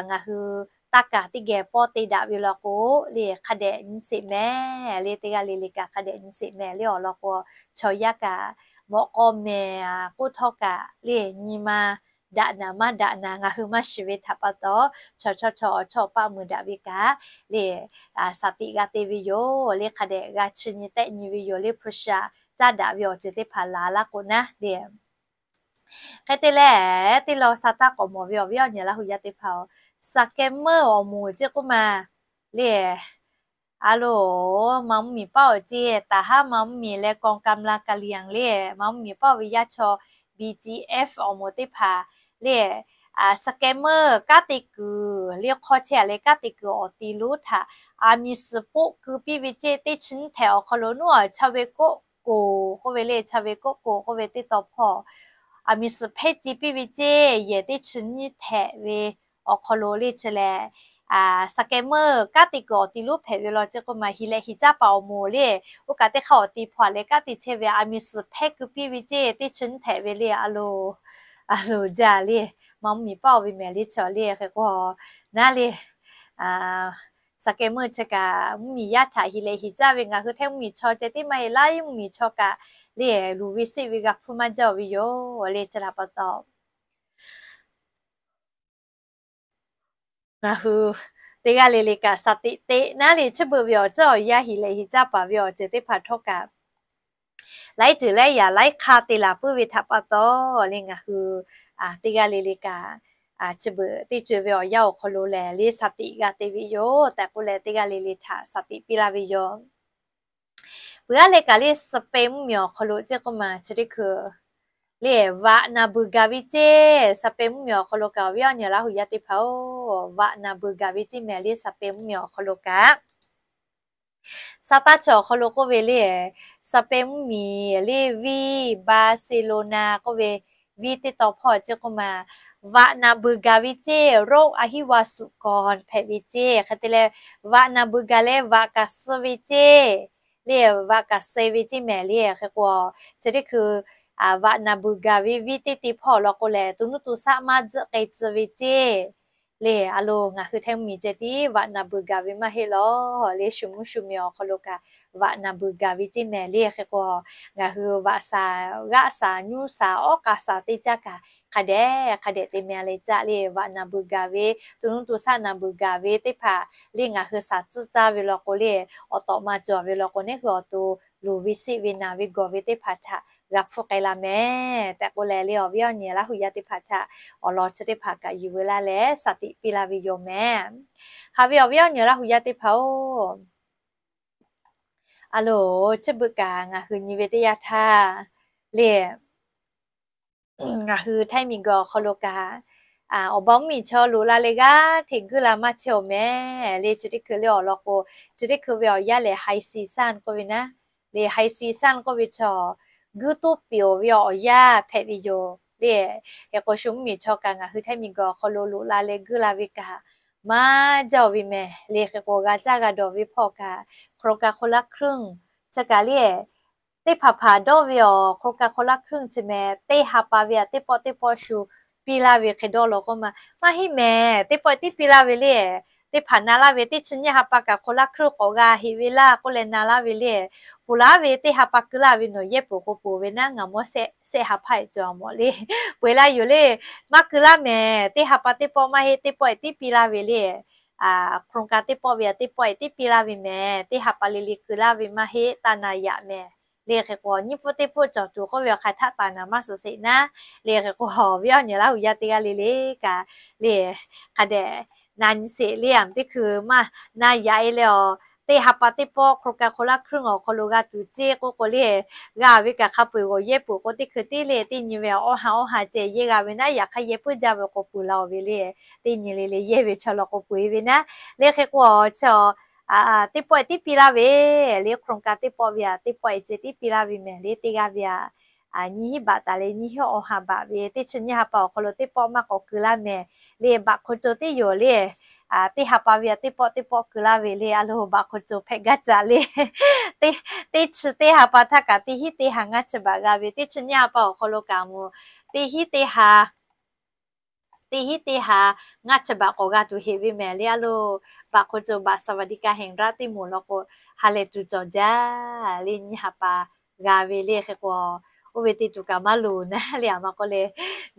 ngaˬ hui taˇ kaˍ teˇ geh pawˇ te daꞈ ve law k'o le, hk'a dehꞈ nyi sheˍ mehˍ le. Teˇ g'aˇ le le kaꞈ hk'a dehꞈ nyi sheˍ mehˍ le. Awˬ lawn k'o, chaw yaˇ kaꞈ mawꞈ k'aw mehˍ k'oˆ htawˇ kaꞈ le, nyi ma daꞈ naˍ maˇ daꞈ naˍ ngaˬ hui maˇ shiˍ ve htaꞈ pa taw, chaw chawˇ chaw awˬ chawˇ awˬ paˇ meuˍ daꞈ ve kaꞈ le, shaˍ tiꞈ g'a te ve yoˬ le. Hk'a dehꞈ g'a chi nyi tehˆ nyi ve yoˬ le. Hpu shi caˇ daꞈ ve awˬ ceuˬ teˇ hpaˍ laˬ laˇ k'o naˉ le. Hk'e te leh, teˇ law sa taˇ k'awꞈ mawˬ ve awˬ viˉ awˬ nyi Laˇ hu yaˇ teˇ hpaˍ-oˬ, scammer awˬ moˍ ceˇ k'oˆ ma le. A loˬ, ma mvuhˇmiˬ paˇ awˬ ceˇ, taˍ haˉ ma mvuhˇmiˬ leh กองกำลังกะเหรี่ยง le, ma mvuhˇmiˬ paˇ awˬ ve yaˇ chaw, B G F awˬ moˍ teˇ hpaˍ le, scammer kanˉ te kuiˬ le hk'aw chehˇ a leh kanˉ te kuiˬ awˬ ti lonˉ htaꞈ aˬ miˍ suhˍ poˆ keu piˇ ve ceˇ. Teˇ chi nyiˇ htehꞈ awˬ hk'aw lo nuˉ a chaw ve koˆ koˍ k'oˆ ve le, chaw ve koˆ koˍ k'oˆ ve teˇ taw hpawˇ aˬ miˍ suhˍ hpehˇ ce piˇ ve ceˇ. Yehˬ teˇ chi nyiˇ htehꞈ ve awˬ hk'aw lo le chi lehˬ, scammer kanˉ te kuiˬ awˬ ti lonˉ hpehꞈ ve law ceˇ k'oˆ ma, hiˍ leh hiˍ caˇ paˍ awˬ moˍ le, oˇ kaꞈ teˇ hk'aˇ awˬ ti hpawˇ a leh kanˉ te chehˇ ve aˬ miˍ suhˍ hpehˇ keu piˇ ve ceˇ. Teˇ chi nyiˇ htehꞈ ve le, a loˬ, a loˬ jaˇ le, ma mvuhˇmiˬ paˇ awˬ ve mehˍ le chaw le. Hk'e k'o, naˉ le, scammer chi kaꞈ mvuhˇmiˬ yaˇ htaꞈ hiˍ leh hiˍ caˇ ve, ngaˬ hui htehˇ mvuhˇmiˬ chaw ceh tiˉ maˇ heˆ, laiˉ mvuhˇmiˬ chaw kaꞈ le, luˬ ve siˆ ve g'a hpuˇ maˇ jaˇ ve yoˬ le. Chi htaꞈ pa taw, ngaˬ hui Teˇ g'aˇ le le kaꞈ shaˍ tiꞈ teꞈ naˉ le, chi beuꞈ ve awˬ ceuˬ awˬ yanˇ heˍ leh heˍ caˇ paˍ ve awˬ ceuˬ teˇ hpaˍ htawˇ kaꞈ, laiˉ ceuˬ laiˉ yaꞈ laiˉ hk'aˇ te laˬ puiˉ ve htaꞈ pa taw le, ngaˬ hui teˇ g'aˇ le le kaꞈ chi beuꞈ teˇ ceuˬ ve awˬ yanˇ awˬ hk'aw lo lehˬ le shaˍ tiꞈ g'a te ve yoˬ tehꞈ k'oˆ leh, teˇ g'aˇ le le htaꞈ shaˍ tiꞈ piˇ laˇ ve yoˬ. Peuˬ aˉ leh kaꞈ le Spain mvuhˇmiˬ awˬ hk'aw lo ceˇ k'oˆ ma chi teˇ hkui le vaꞈ na beuˬ gaˬ ve ceˇ. Spain mvuhˇmiˬ awˬ hk'aw lo kaꞈ awˬ viˉ awˬ nyi Laˇ huˍ yaˇ teˇ hpaˍ-oˬ, vaꞈ na beuˬ gaˬ ve ceˇ mehˍ le Spain mvuhˇmiˬ awˬ hk'aw lo kaꞈ. Sa taˇ chi awˬ hk'aw lo k'oˆ ve le, Spain mvuhˇmiˬ le viˇ Barcelona k'oˆ ve viˇ teˇ taw hpawˇ ceˇ k'oˆ ma, vaꞈ na beuˬ gaˬ ve ceˇ, roˆ a hiˉ va suꞈ kawˬ hpehꞈ ve ceˇ. Hk'e te leh vaꞈ na beuˬ gaˬ leh vaꞈ kaꞈ suh ve ceˇ le, vaꞈ kaꞈ suh ve ceˇ mehˍ le. Hk'e k'o, chi teˇ hkui vaꞈ na beuˬ gaˬ ve viˇ teˇ te hpawˇ law k'o lehˬ, to nuˇ to shaˆ maˇ tzuhˆ k'ai tcuh ve ceˇ le. A lo ngaˬ hui Htaiˇ mvuhˇmiˬ ceh tiˉ vaꞈ na beuˬ gaˬ ve maˇ heˆ law le, shu mvuhˇ shu miˬ awˬ hk'aw lo kaꞈ vaꞈ na beuˬ gaˬ ve ceˇ mehˍ le. Hk'e k'o, ngaˬ hui vaꞈ shaˍ g'aˆ shaˍ nyuˇ shaˍ awˉ k'a shaˍ teˇ caˇ kaꞈ hk'a dehꞈ hk'a dehꞈ te mehˍ leh caˇ le, vaꞈ na beuˬ gaˬ ve, to nuˇ to shaˆ na beuˬ gaˬ ve teˇ hpaˍ le ngaˬ hui shaˍ tcuhˇ caˇ ve law k'o le, awˬ tawꞈ ma cawˬ ve law k'o, neˉ hui awˬ to luˬ ve siˆ ve naˬ ve gawˬ ve teˇ hpaˍ htaꞈ g'a hpfuhˇ k'ai la mehˍ tehꞈ k'oˆ leh le, awˬ viˉ awˬ nyi Laˇ huˍ yaˇ teˇ hpaˍ htaꞈ awˬ lawn chi teˇ hpaˍ kaꞈ yuˬ veu laˇ leh shaˍ tiꞈ piˇ laˇ ve yoˬ mehˍ. Haꞈ ve awˬ viˉ awˬ nyi Laˇ huˍ yaˇ teˇ hpaˍ-oˬ, a lo, chi beuꞈ kaꞈ ngaˬ hui nyi ve teˇ yanˇ htaˇ le, ngaˬ hui Htaiˇ miˬguiˬ awˬ hk'aw lo kaꞈ awˬ ba mvuhˇmiˬ chaw loꞈ la leh g'aˇ hteꞈ guiˇ la maˇ chehˇ-oˬ mehˍ le. Chi teˇ hkui le awˬ lawn k'o, chi teˇ hkui ve awˬ yanˇ lehˬ high season k'oˆ ve naˉ le, high season k'oˆ ve chaw guiˇ toˉ piˍ-oˬ ve awˬ yanˇ hpehꞈ ve yoˬ le. Hk'e k'o shu mvuhˇmiˬ chaw kaꞈ ngaˬ hui Htaiˇ miˬguiˬ awˬ hk'aw lo loꞈ la leh guiˇ la ve kaꞈ maˇ jaˇ-oˬ ve mehˍ le. Hk'e k'o g'a caˇ g'a dawˬ ve hpawˇ kaꞈ โครงการคนละครึ่ง chi kaꞈ le teˇ hpaˍ hpaˍ dawˇ ve awˬ โครงการคนละครึ่ง chi mehˍ, teˇ ha pa ve aꞈ teˇ pawˆ teˇ pawˆ shu piˇ laˇ ve hk'e dawˇ law k'oˆ ma, maˇ heˆ mehˍ. Teˇ pawˆ tiˉ piˇ laˇ ve le, teˇ hpaˍ na laˇ ve teˇ chi nyiˇ ha pa kaꞈ คนละครึ่ง k'awꞈ g'a heꞈ ve laˇ k'oˆ leh na laˇ ve le, peuˬ laˇ ve teˇ ha pa keu laˇ ve nawˬ yehˇ peuˬ k'o peuˬ ve naˉ, ngaˬ mawˇ shehˆ ha hpaˇ-eˬ cawˬ mawˬ le, peu-eˬ laˇ yoˬ le. Maˇ keu laˇ mehˍ. Teˇ ha pa teˇ pawˆ maˇ heˆ, teˇ pawˆ-eˬ tiˉ piˇ laˇ ve le, โครงการ teˇ pawˆ ve aꞈ teˇ pawˆ-eˬ tiˉ piˇ laˇ ve mehˍ. Teˇ ha pa le le keu laˇ ve maˇ heˆ, taˇ na yaꞈ mehˍ le. Hk'e k'o nyiˇ pfuhˇ teˇ pfuhˇ cawˬ tuˬ k'oˆ ve awˬ hk'aˬ htaˆ taˍ naˍ maˇ suhˍ sheˍ naˉ le. Hk'e k'o awˬ viˉ awˬ nyi Laˇ huˍ yaˇ teˇ g'aˇ le le kaꞈ le hk'a dehꞈ na nyi sheˍ le, aˬ teˇ hkui maˇ na yaꞈ-e leh awˬ, teˇ ha pa teˇ pawˆ โครงการ คนละครึ่ง awˬ hk'aw lo g'a tuˬ ceˇ k'oˆ k'o le, g'a ve kaꞈ hk'a peu-eˬ g'awˬ yehˇ peuˬ k'o teˇ hkui tiˉ le, teˇ nyi ve awˇ ha awˇ ha ceh yehˇ g'a ve naˉ, yaꞈ hk'aˇ yehˇ puiˉ jaˇ ve k'o peuˬ la-oˬ ve le. Teˇ nyi le le yehˇ ve chaw law k'o peu-eˬ ve naˉ le. Hk'e k'o awˬ chi teˇ pawˆ-eˬ tiˉ piˇ laˇ ve le, โครงการ teˇ pawˆ ve aꞈ teˇ pawˆ-eˬ ceh tiˉ piˇ laˇ ve mehˍ le. Teˇ g'aˇ ve aꞈ nyiˇ hinˉ baꞈ taˍ leh nyiˇ hinˉ awˇ ha baꞈ ve, teˇ chi nyiˇ ha pa awˬ hk'aw lo teˇ pawˆ maˇ k'awꞈ keu laˇ mehˍ le. Baꞈ hk'aw co teˇ yoˬ le, teˇ ha pa ve aꞈ teˇ pawˆ teˇ pawˆ keu laˇ ve le. A lo baꞈ hk'aw co hpehꞈ gaˇ caꞈ le, teˇ chi teˇ ha pa htaˇ kaꞈ teˇ hinˉ teˇ ha ngaˇ chi baꞈ g'a ve, teˇ chi nyiˇ ha pa awˬ hk'aw lo kaꞈ mvuhˬ teˇ hinˉ teˇ ha teˇ hinˉ teˇ ha ngaˇ chi baꞈ k'awꞈ g'a tuˬ heꞈ ve mehˍ le. A lo baꞈ hk'aw co baꞈ สวัสดิการแห่งรัฐ teˇ moˍ law k'o ha lehˬ tuˬ cawˬ jaˇ le, nyiˇ ha pa g'a ve le. Hk'e k'o oˇ ve te tuˬ kaꞈ maˇ loˍ naˉ le, aˬ ma k'oˆ le,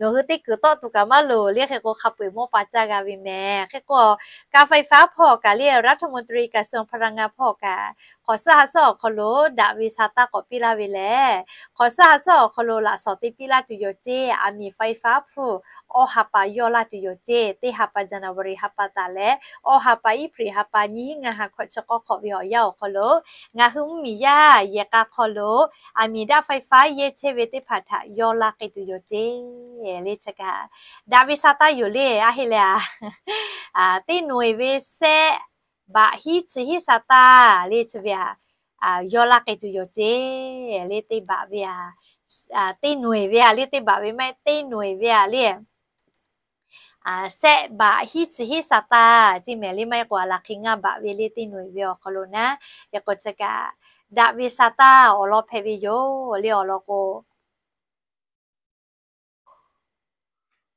nawˬ hui teˇ kuiˬ tawˆ tuˬ kaꞈ maˇ loˍ le. Hk'e k'o hk'a peu-eˬ mawˇ pa caˇ g'a ve mehˍ. Hk'e k'o การไฟฟ้า hpawˇ kaꞈ le รัฐมนตรีกระทรวงพลังงาน hpawˇ kaꞈ hk'awꞈ suhˉ ha suhˉ awˬ hk'aw lo daꞈ ve sa taˇ k'awꞈ piˇ laˇ ve lehˬ, hk'awꞈ suhˉ ha suhˉ awˬ hk'aw lo laꞈ shawˍ te piˇ laˇ tuˬ yoˬ ceˇ. Aˬ miˍ ไฟฟ้า hpfuhˇ awˇ ha pa yawˇ laˇ tuˬ yoˬ ceˇ. Teˇ ha pa January ha pa taˍ leh awˇ ha pa April ha pa nyiˇ hinˉ ngaˇ ha hkawꞈ chi k'awˇ hk'awꞈ ve awˬ yanˇ awˬ hk'aw lo ngaˬ hui mvuhˇmiˬ yaˇ yehˬ k'a hk'aw lo aˬ miˍ daꞈ ไฟฟ้า yehˇ chehˇ ve teˇ hpaˍ htaꞈ yawˇ laˇ k'ai tuˬ yoˬ ceˇ le. Chi kaꞈ daꞈ ve sa taˇ yoˬ le. A heˆ leh a, teˇ noeˬ ve sehˆ baꞈ hiˉ chi hiˉ sa taˇ le chi ve aꞈ yawˇ laˇ k'ai tuˬ yoˬ ceˇ le. Teˇ baꞈ ve aꞈ, teˇ noeˬ ve aꞈ le, teˇ baꞈ ve maˇ heˆ, teˇ noeˬ ve aꞈ le sehˆ baꞈ hiˉ chi hiˉ sa taˇ ceˇ mehˍ le. Maˇ heˆ k'o aˬ laˬ hk'e ngaˇ baꞈ ve le, teˇ noeˬ ve awˬ hk'aw lo naˉ. Hk'e k'o chi kaꞈ daꞈ ve sa taˇ awˬ lawn hpehꞈ ve yoˬ le. Awˬ lawn k'o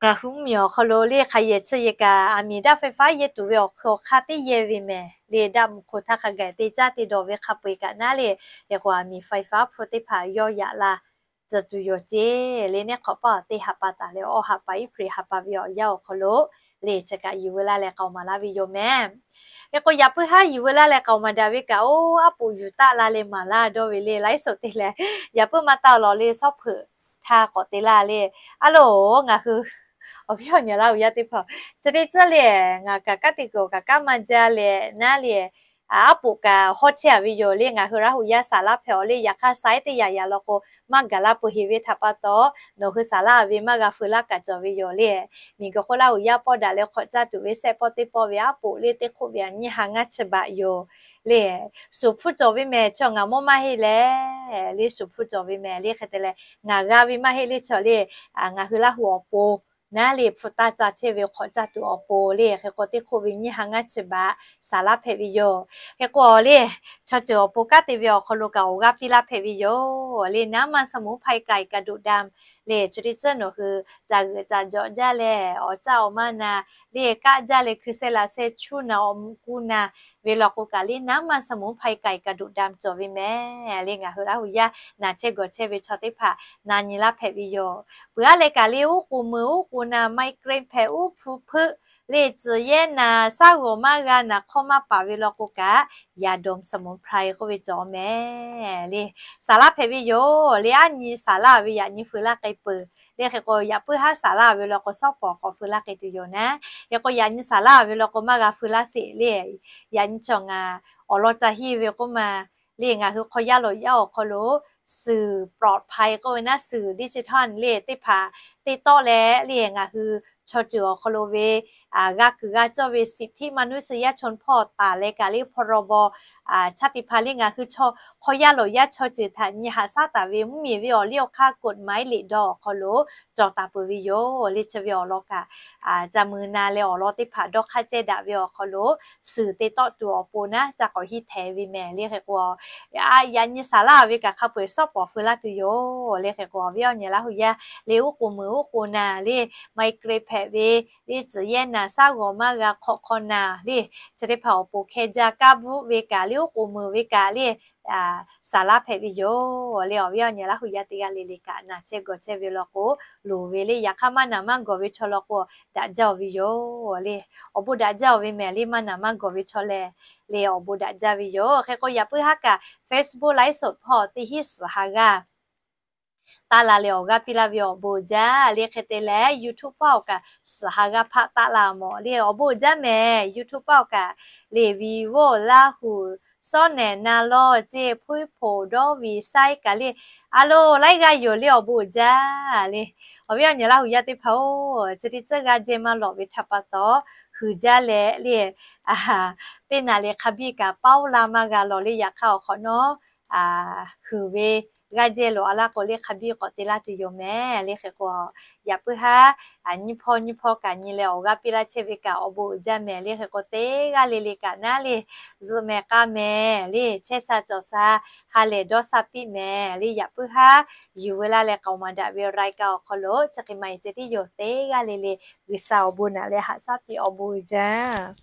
ngaˬ hui mvuhˇmiˬ awˬ hk'aw lo le hk'a yehˬ chi yehˬ kaꞈ aˬ miˍ daꞈ ไฟฟ้า yehˇ tuˬ ve awˬ hk'aw hk'a teˇ yehˇ ve mehˍ le. Daꞈ mvuhˬ hk'oˆ htaˇ hk'a gaˬ te caˇ te dawˬ ve hk'a peu-eˬ kaꞈ naˉ le. Hk'e k'o aˬ miˍ ไฟฟ้า hpfuhˇ teˇ hpaˍ yawˇ yaꞈ la tcuh tuˬ yoˬ ceˇ le. Neˇ hk'awꞈ paˇ awˬ teˇ ha pa taˍ leh awˇ ha pa April ha pa ve awˬ yanˇ awˬ hk'aw lo le chi kaꞈ yuˬ veu laˇ leh k'aoˍ maˍ laˇ ve yoˬ mehˍ. Hk'e k'o yaꞈ puiˉ haˉ yuˬ veu laˇ leh k'aoˍ maˍ daꞈ ve kaꞈ oˇ aˉ poꞈ yuˬ taˆ la leh maˍ laˇ dawˇ ve le, laiˉ suhˍ te leh yaꞈ puiˉ maˇ taˇ awˬ lawˬ le, shawˉ hpeuꞈ htaˇ k'awꞈ te laˇ le. A loˬ, ngaˬ hui awˬ viˉ awˬ nyi laˇ hui yaˇ teˇ hpaˍ, chi teˇ tcuhˉ le, ngaˬ kaꞈ kanˉ te kuiˬ kaꞈ kanˉ maˇ jaˇ leh naˉ le, aˉ poꞈ kaꞈ hawˉ chehˇ a ve yoˬ le. Ngaˬ hui Laˇ hu yaˇ saˍ laˇ hpehꞈ awˬ le, yaꞈ hk'aˇ saiˉ teˇ yaꞈ yaꞈ law k'o maˇ gaˬ laˇ peuˬ heˍ ve htaꞈ pa taw, nawˬ hui saˍ laˇ ve maˇ g'a feu laˇ kaꞈ cawˬ ve yoˬ le. Miˬguiˬ hk'oˆ Laˇ hu yaˇ pawˆ daꞈ leh hk'awꞈ caˇ tuˬ ve sehˆ pawˆ teˇ pawˆ ve aˉ poꞈ le teˇ hk'oˆ ve a nyiˇ ha ngaˇ chi baꞈ yoˬ le. Suˍ hpfuhˇ cawˬ ve mehˍ, chi ngaˬ mawˇ maˇ heˆ leh le, suˍ hpfuhˇ cawˬ ve mehˍ le. Hk'e te leh ngaˬ g'a ve maˇ heˆ le, chi le ngaˬ hui Laˇ hu awˬ pon naˉ le hpu taˇ ca chehˇ ve hk'awꞈ caˇ tuˬ awˬ pon le. Hk'e k'o teˇ hk'oˆ ve nyiˇ ha ngaˇ chi baꞈ saˍ laˇ hpehꞈ ve yoˬ. Hk'e k'o le, chaw ceuˬ awˬ pon kanˉ te ve awˬ hk'aw lo kaꞈ awˬ g'aˇ piˇ laˇ hpehꞈ ve yoˬ le. Naˉ maˇ saˍ muˍ hpaˇ k'ai kaꞈ doꞈ da le, chi teˇ tcuhˉ nawˬ hui caˬ g'euꞈ caˬ jawꞈ jaˇ leh awˬ caˇ awˬ maˇ na le, kaˆ jaˇ leh hkui sehˇ la sehˇ chuˇ na awˬ mvuhꞈ kuˇ na ve law k'o kaꞈ le, naˉ maˇ saˍ muˍ hpaˇ k'ai kaꞈ doꞈ da cawˬ ve mehˍ le. Ngaˬ hui Laˇ hu yaˇ naˬ chehˇ gawˬ chehˇ ve chaw teˇ hpaˍ na nyi laˇ hpehꞈ ve yoˬ. Peuˬ aˉ leh kaꞈ le uˉ k'oˍ meuˍ uˉ k'oˍ na, migraine hpehꞈ uˉ hpu hpeuˆ le, tcuhˬ yehˇ naˬ, shaˉ g'awˬ maˇ g'a, naˬ hk'awˇ maˇ paˍ ve law k'o kaꞈ, Yadon สมุนไพร k'oˆ ve cawˬ mehˍ le. Saˍ laˇ hpehꞈ ve yoˬ le. Aˉ nyi saˍ laˇ ve yaꞈ nyi feu laˇ k'ai peuˬ le. Hk'e k'o yaꞈ puiˉ haˉ saˍ laˇ ve law k'o shawˉ pawˍ k'awꞈ feu laˇ k'ai tuˬ yoˬ naˉ. Hk'e k'o yaꞈ nyi saˍ laˇ ve law k'o maˇ g'a feu laˇ sheˍ le. Yaꞈ nyi chaw ngaˬ awˬ lawn ca hiˇ ve k'oˆ ma le, ngaˬ hui hk'aw yaˇ lawˬ yaˇ awˬ hk'aw lo suhˍ ปลอดภัย k'oˆ ve naˉ, suhˍ ดิจิทัล le teˇ hpaˍ te tawˆ leh le ngaˬ hui chaw ceuˬ awˬ hk'aw lo ve g'a kuiˬ g'a cawˇ ve สิทธิมนุษยชน hpawˇ taˍ leh kaꞈ le พรบ chaˇ teˇ hpaˍ le ngaˬ hui hk'aw yaˇ lawˬ yaˇ chaw ceuˬ htaꞈ nyi haꞈ shaˉ taˍ ve mvuhˇmiˬ ve awˬ liˇ awˬ hk'aˇ กฎหมาย liꞈ dawˇ awˬ hk'aw lo cawˬ taˍ peuˬ ve yoˬ le. Chi ve awˬ lawn kaꞈ ca mui na leh awˬ lawn teˇ hpaˍ dawˇ hk'aˇ cehˇ daꞈ ve awˬ hk'aw lo suhˍ te tawˆ tuˬ awˬ pon naˉ ca k'awꞈ hiˇ htehˍ ve mehˍ le. Hk'e k'o yaꞈ nyi saˍ laˇ ve kaꞈ hk'a peu-eˬ shawˉ pawˍ feu laˇ tuˬ yoˬ le. Hk'e k'o awˬ viˉ awˬ nyi Laˇ hu yaˇ le uˉ k'oˍ meuˍ uˉ k'oˍ na le, migraine hpehꞈ ve le, tcuhˬ yehˇ naˬ, shaˉ g'awˬ maˇ g'a, hk'awꞈ hk'aw naˬ le, chi teˇ hpaˍ awˬ pon hkeh jaˇ kaˇ bvuhˆ ve kaꞈ le uˉ k'oˍ meuˍ ve kaꞈ le saˍ laˇ hpehꞈ ve yoˬ le. Awˬ viˉ awˬ nyi Laˇ hu yaˇ teˇ g'aˇ le le kaꞈ naˬ chehˇ gawˬ chehˇ ve law k'o loˍ ve le. Yaꞈ hk'aˇ maˇ naˬ maˇ gawˬ ve chaw law k'o daꞈ jaˇ-oˬ ve yoˬ le. Awˬ bon daꞈ jaˇ-oˬ ve mehˍ le. Maˇ naˬ maˇ gawˬ ve chaw lehˬ le awˬ bon daꞈ jaˇ ve yoˬ. Hk'e k'o yaꞈ puiˉ haˉ kaꞈ Facebook ไลฟ์สด hpawˇ teˇ hinˉ suhˍ ha g'aˇ taˇ la leh awˬ g'aˇ piˇ laˇ ve awˬ bon jaˇ le. Hk'e te leh YouTube hpawˇ kaꞈ suhˍ ha g'aˇ hpaˆ taˆ la mawˬ le awˬ bon jaˇ mehˍ. YouTube hpawˇ kaꞈ le Vivo, Laˇ hu, Sawˉnehˬ, Naˍlawˇ, Ceˇ, Hpuiˉ hpoˍ, Dawˇ Viˬ, Saiˉ kaꞈ le a loˬ laiˉ g'aˇ yoˬ le awˬ bon jaˇ le. Awˬ viˉ awˬ nyi Laˇ hu yaˇ teˇ hpaˍ-oˬ, chi teˇ tcuhˉ g'aˇ jehˇ maˇ lawꞈ ve htaꞈ pa taw, huiˍ jaˇ leh le teˇ naˬ leh hk'a biˇ kaꞈ paoˇ la maˇ g'a lawˬ le. Yaꞈ hk'aˇ awˬ hk'awꞈ nawˉ huiˍ ve g'aˇ jehˇ lawˬ a laˇ k'o le hk'a biˇ k'awꞈ te laˇ tuˬ yoˬ mehˍ le. Hk'e k'o yaꞈ puiˉ haˉ nyiˇ hpawˇ nyiˇ hpawˇ kaꞈ nyi leh awˬ g'aˇ piˇ laˇ chehˇ ve kaꞈ awˬ bon uiˍ jaˇ mehˍ le. Hk'e k'o teˇ g'aˇ le le kaꞈ naˉ le zuhꞈ mehˍ k'a mehˍ le chehˇ sha cawˬ sha ha lehˬ dawˇ sha piˇ mehˍ le. Yaꞈ puiˉ haˉ yuˬ veu laˇ leh k'aoˍ maˍ daꞈ ve รายการ awˬ hk'aw lo chi hk'e maˇ heˆ ceh tiˉ yoˬ. Teˇ g'aˇ le le G'uiˬsha awˬ bon naꞈ leh haꞈ shaˉ piˇ awˬ bon uiˍ jaˇ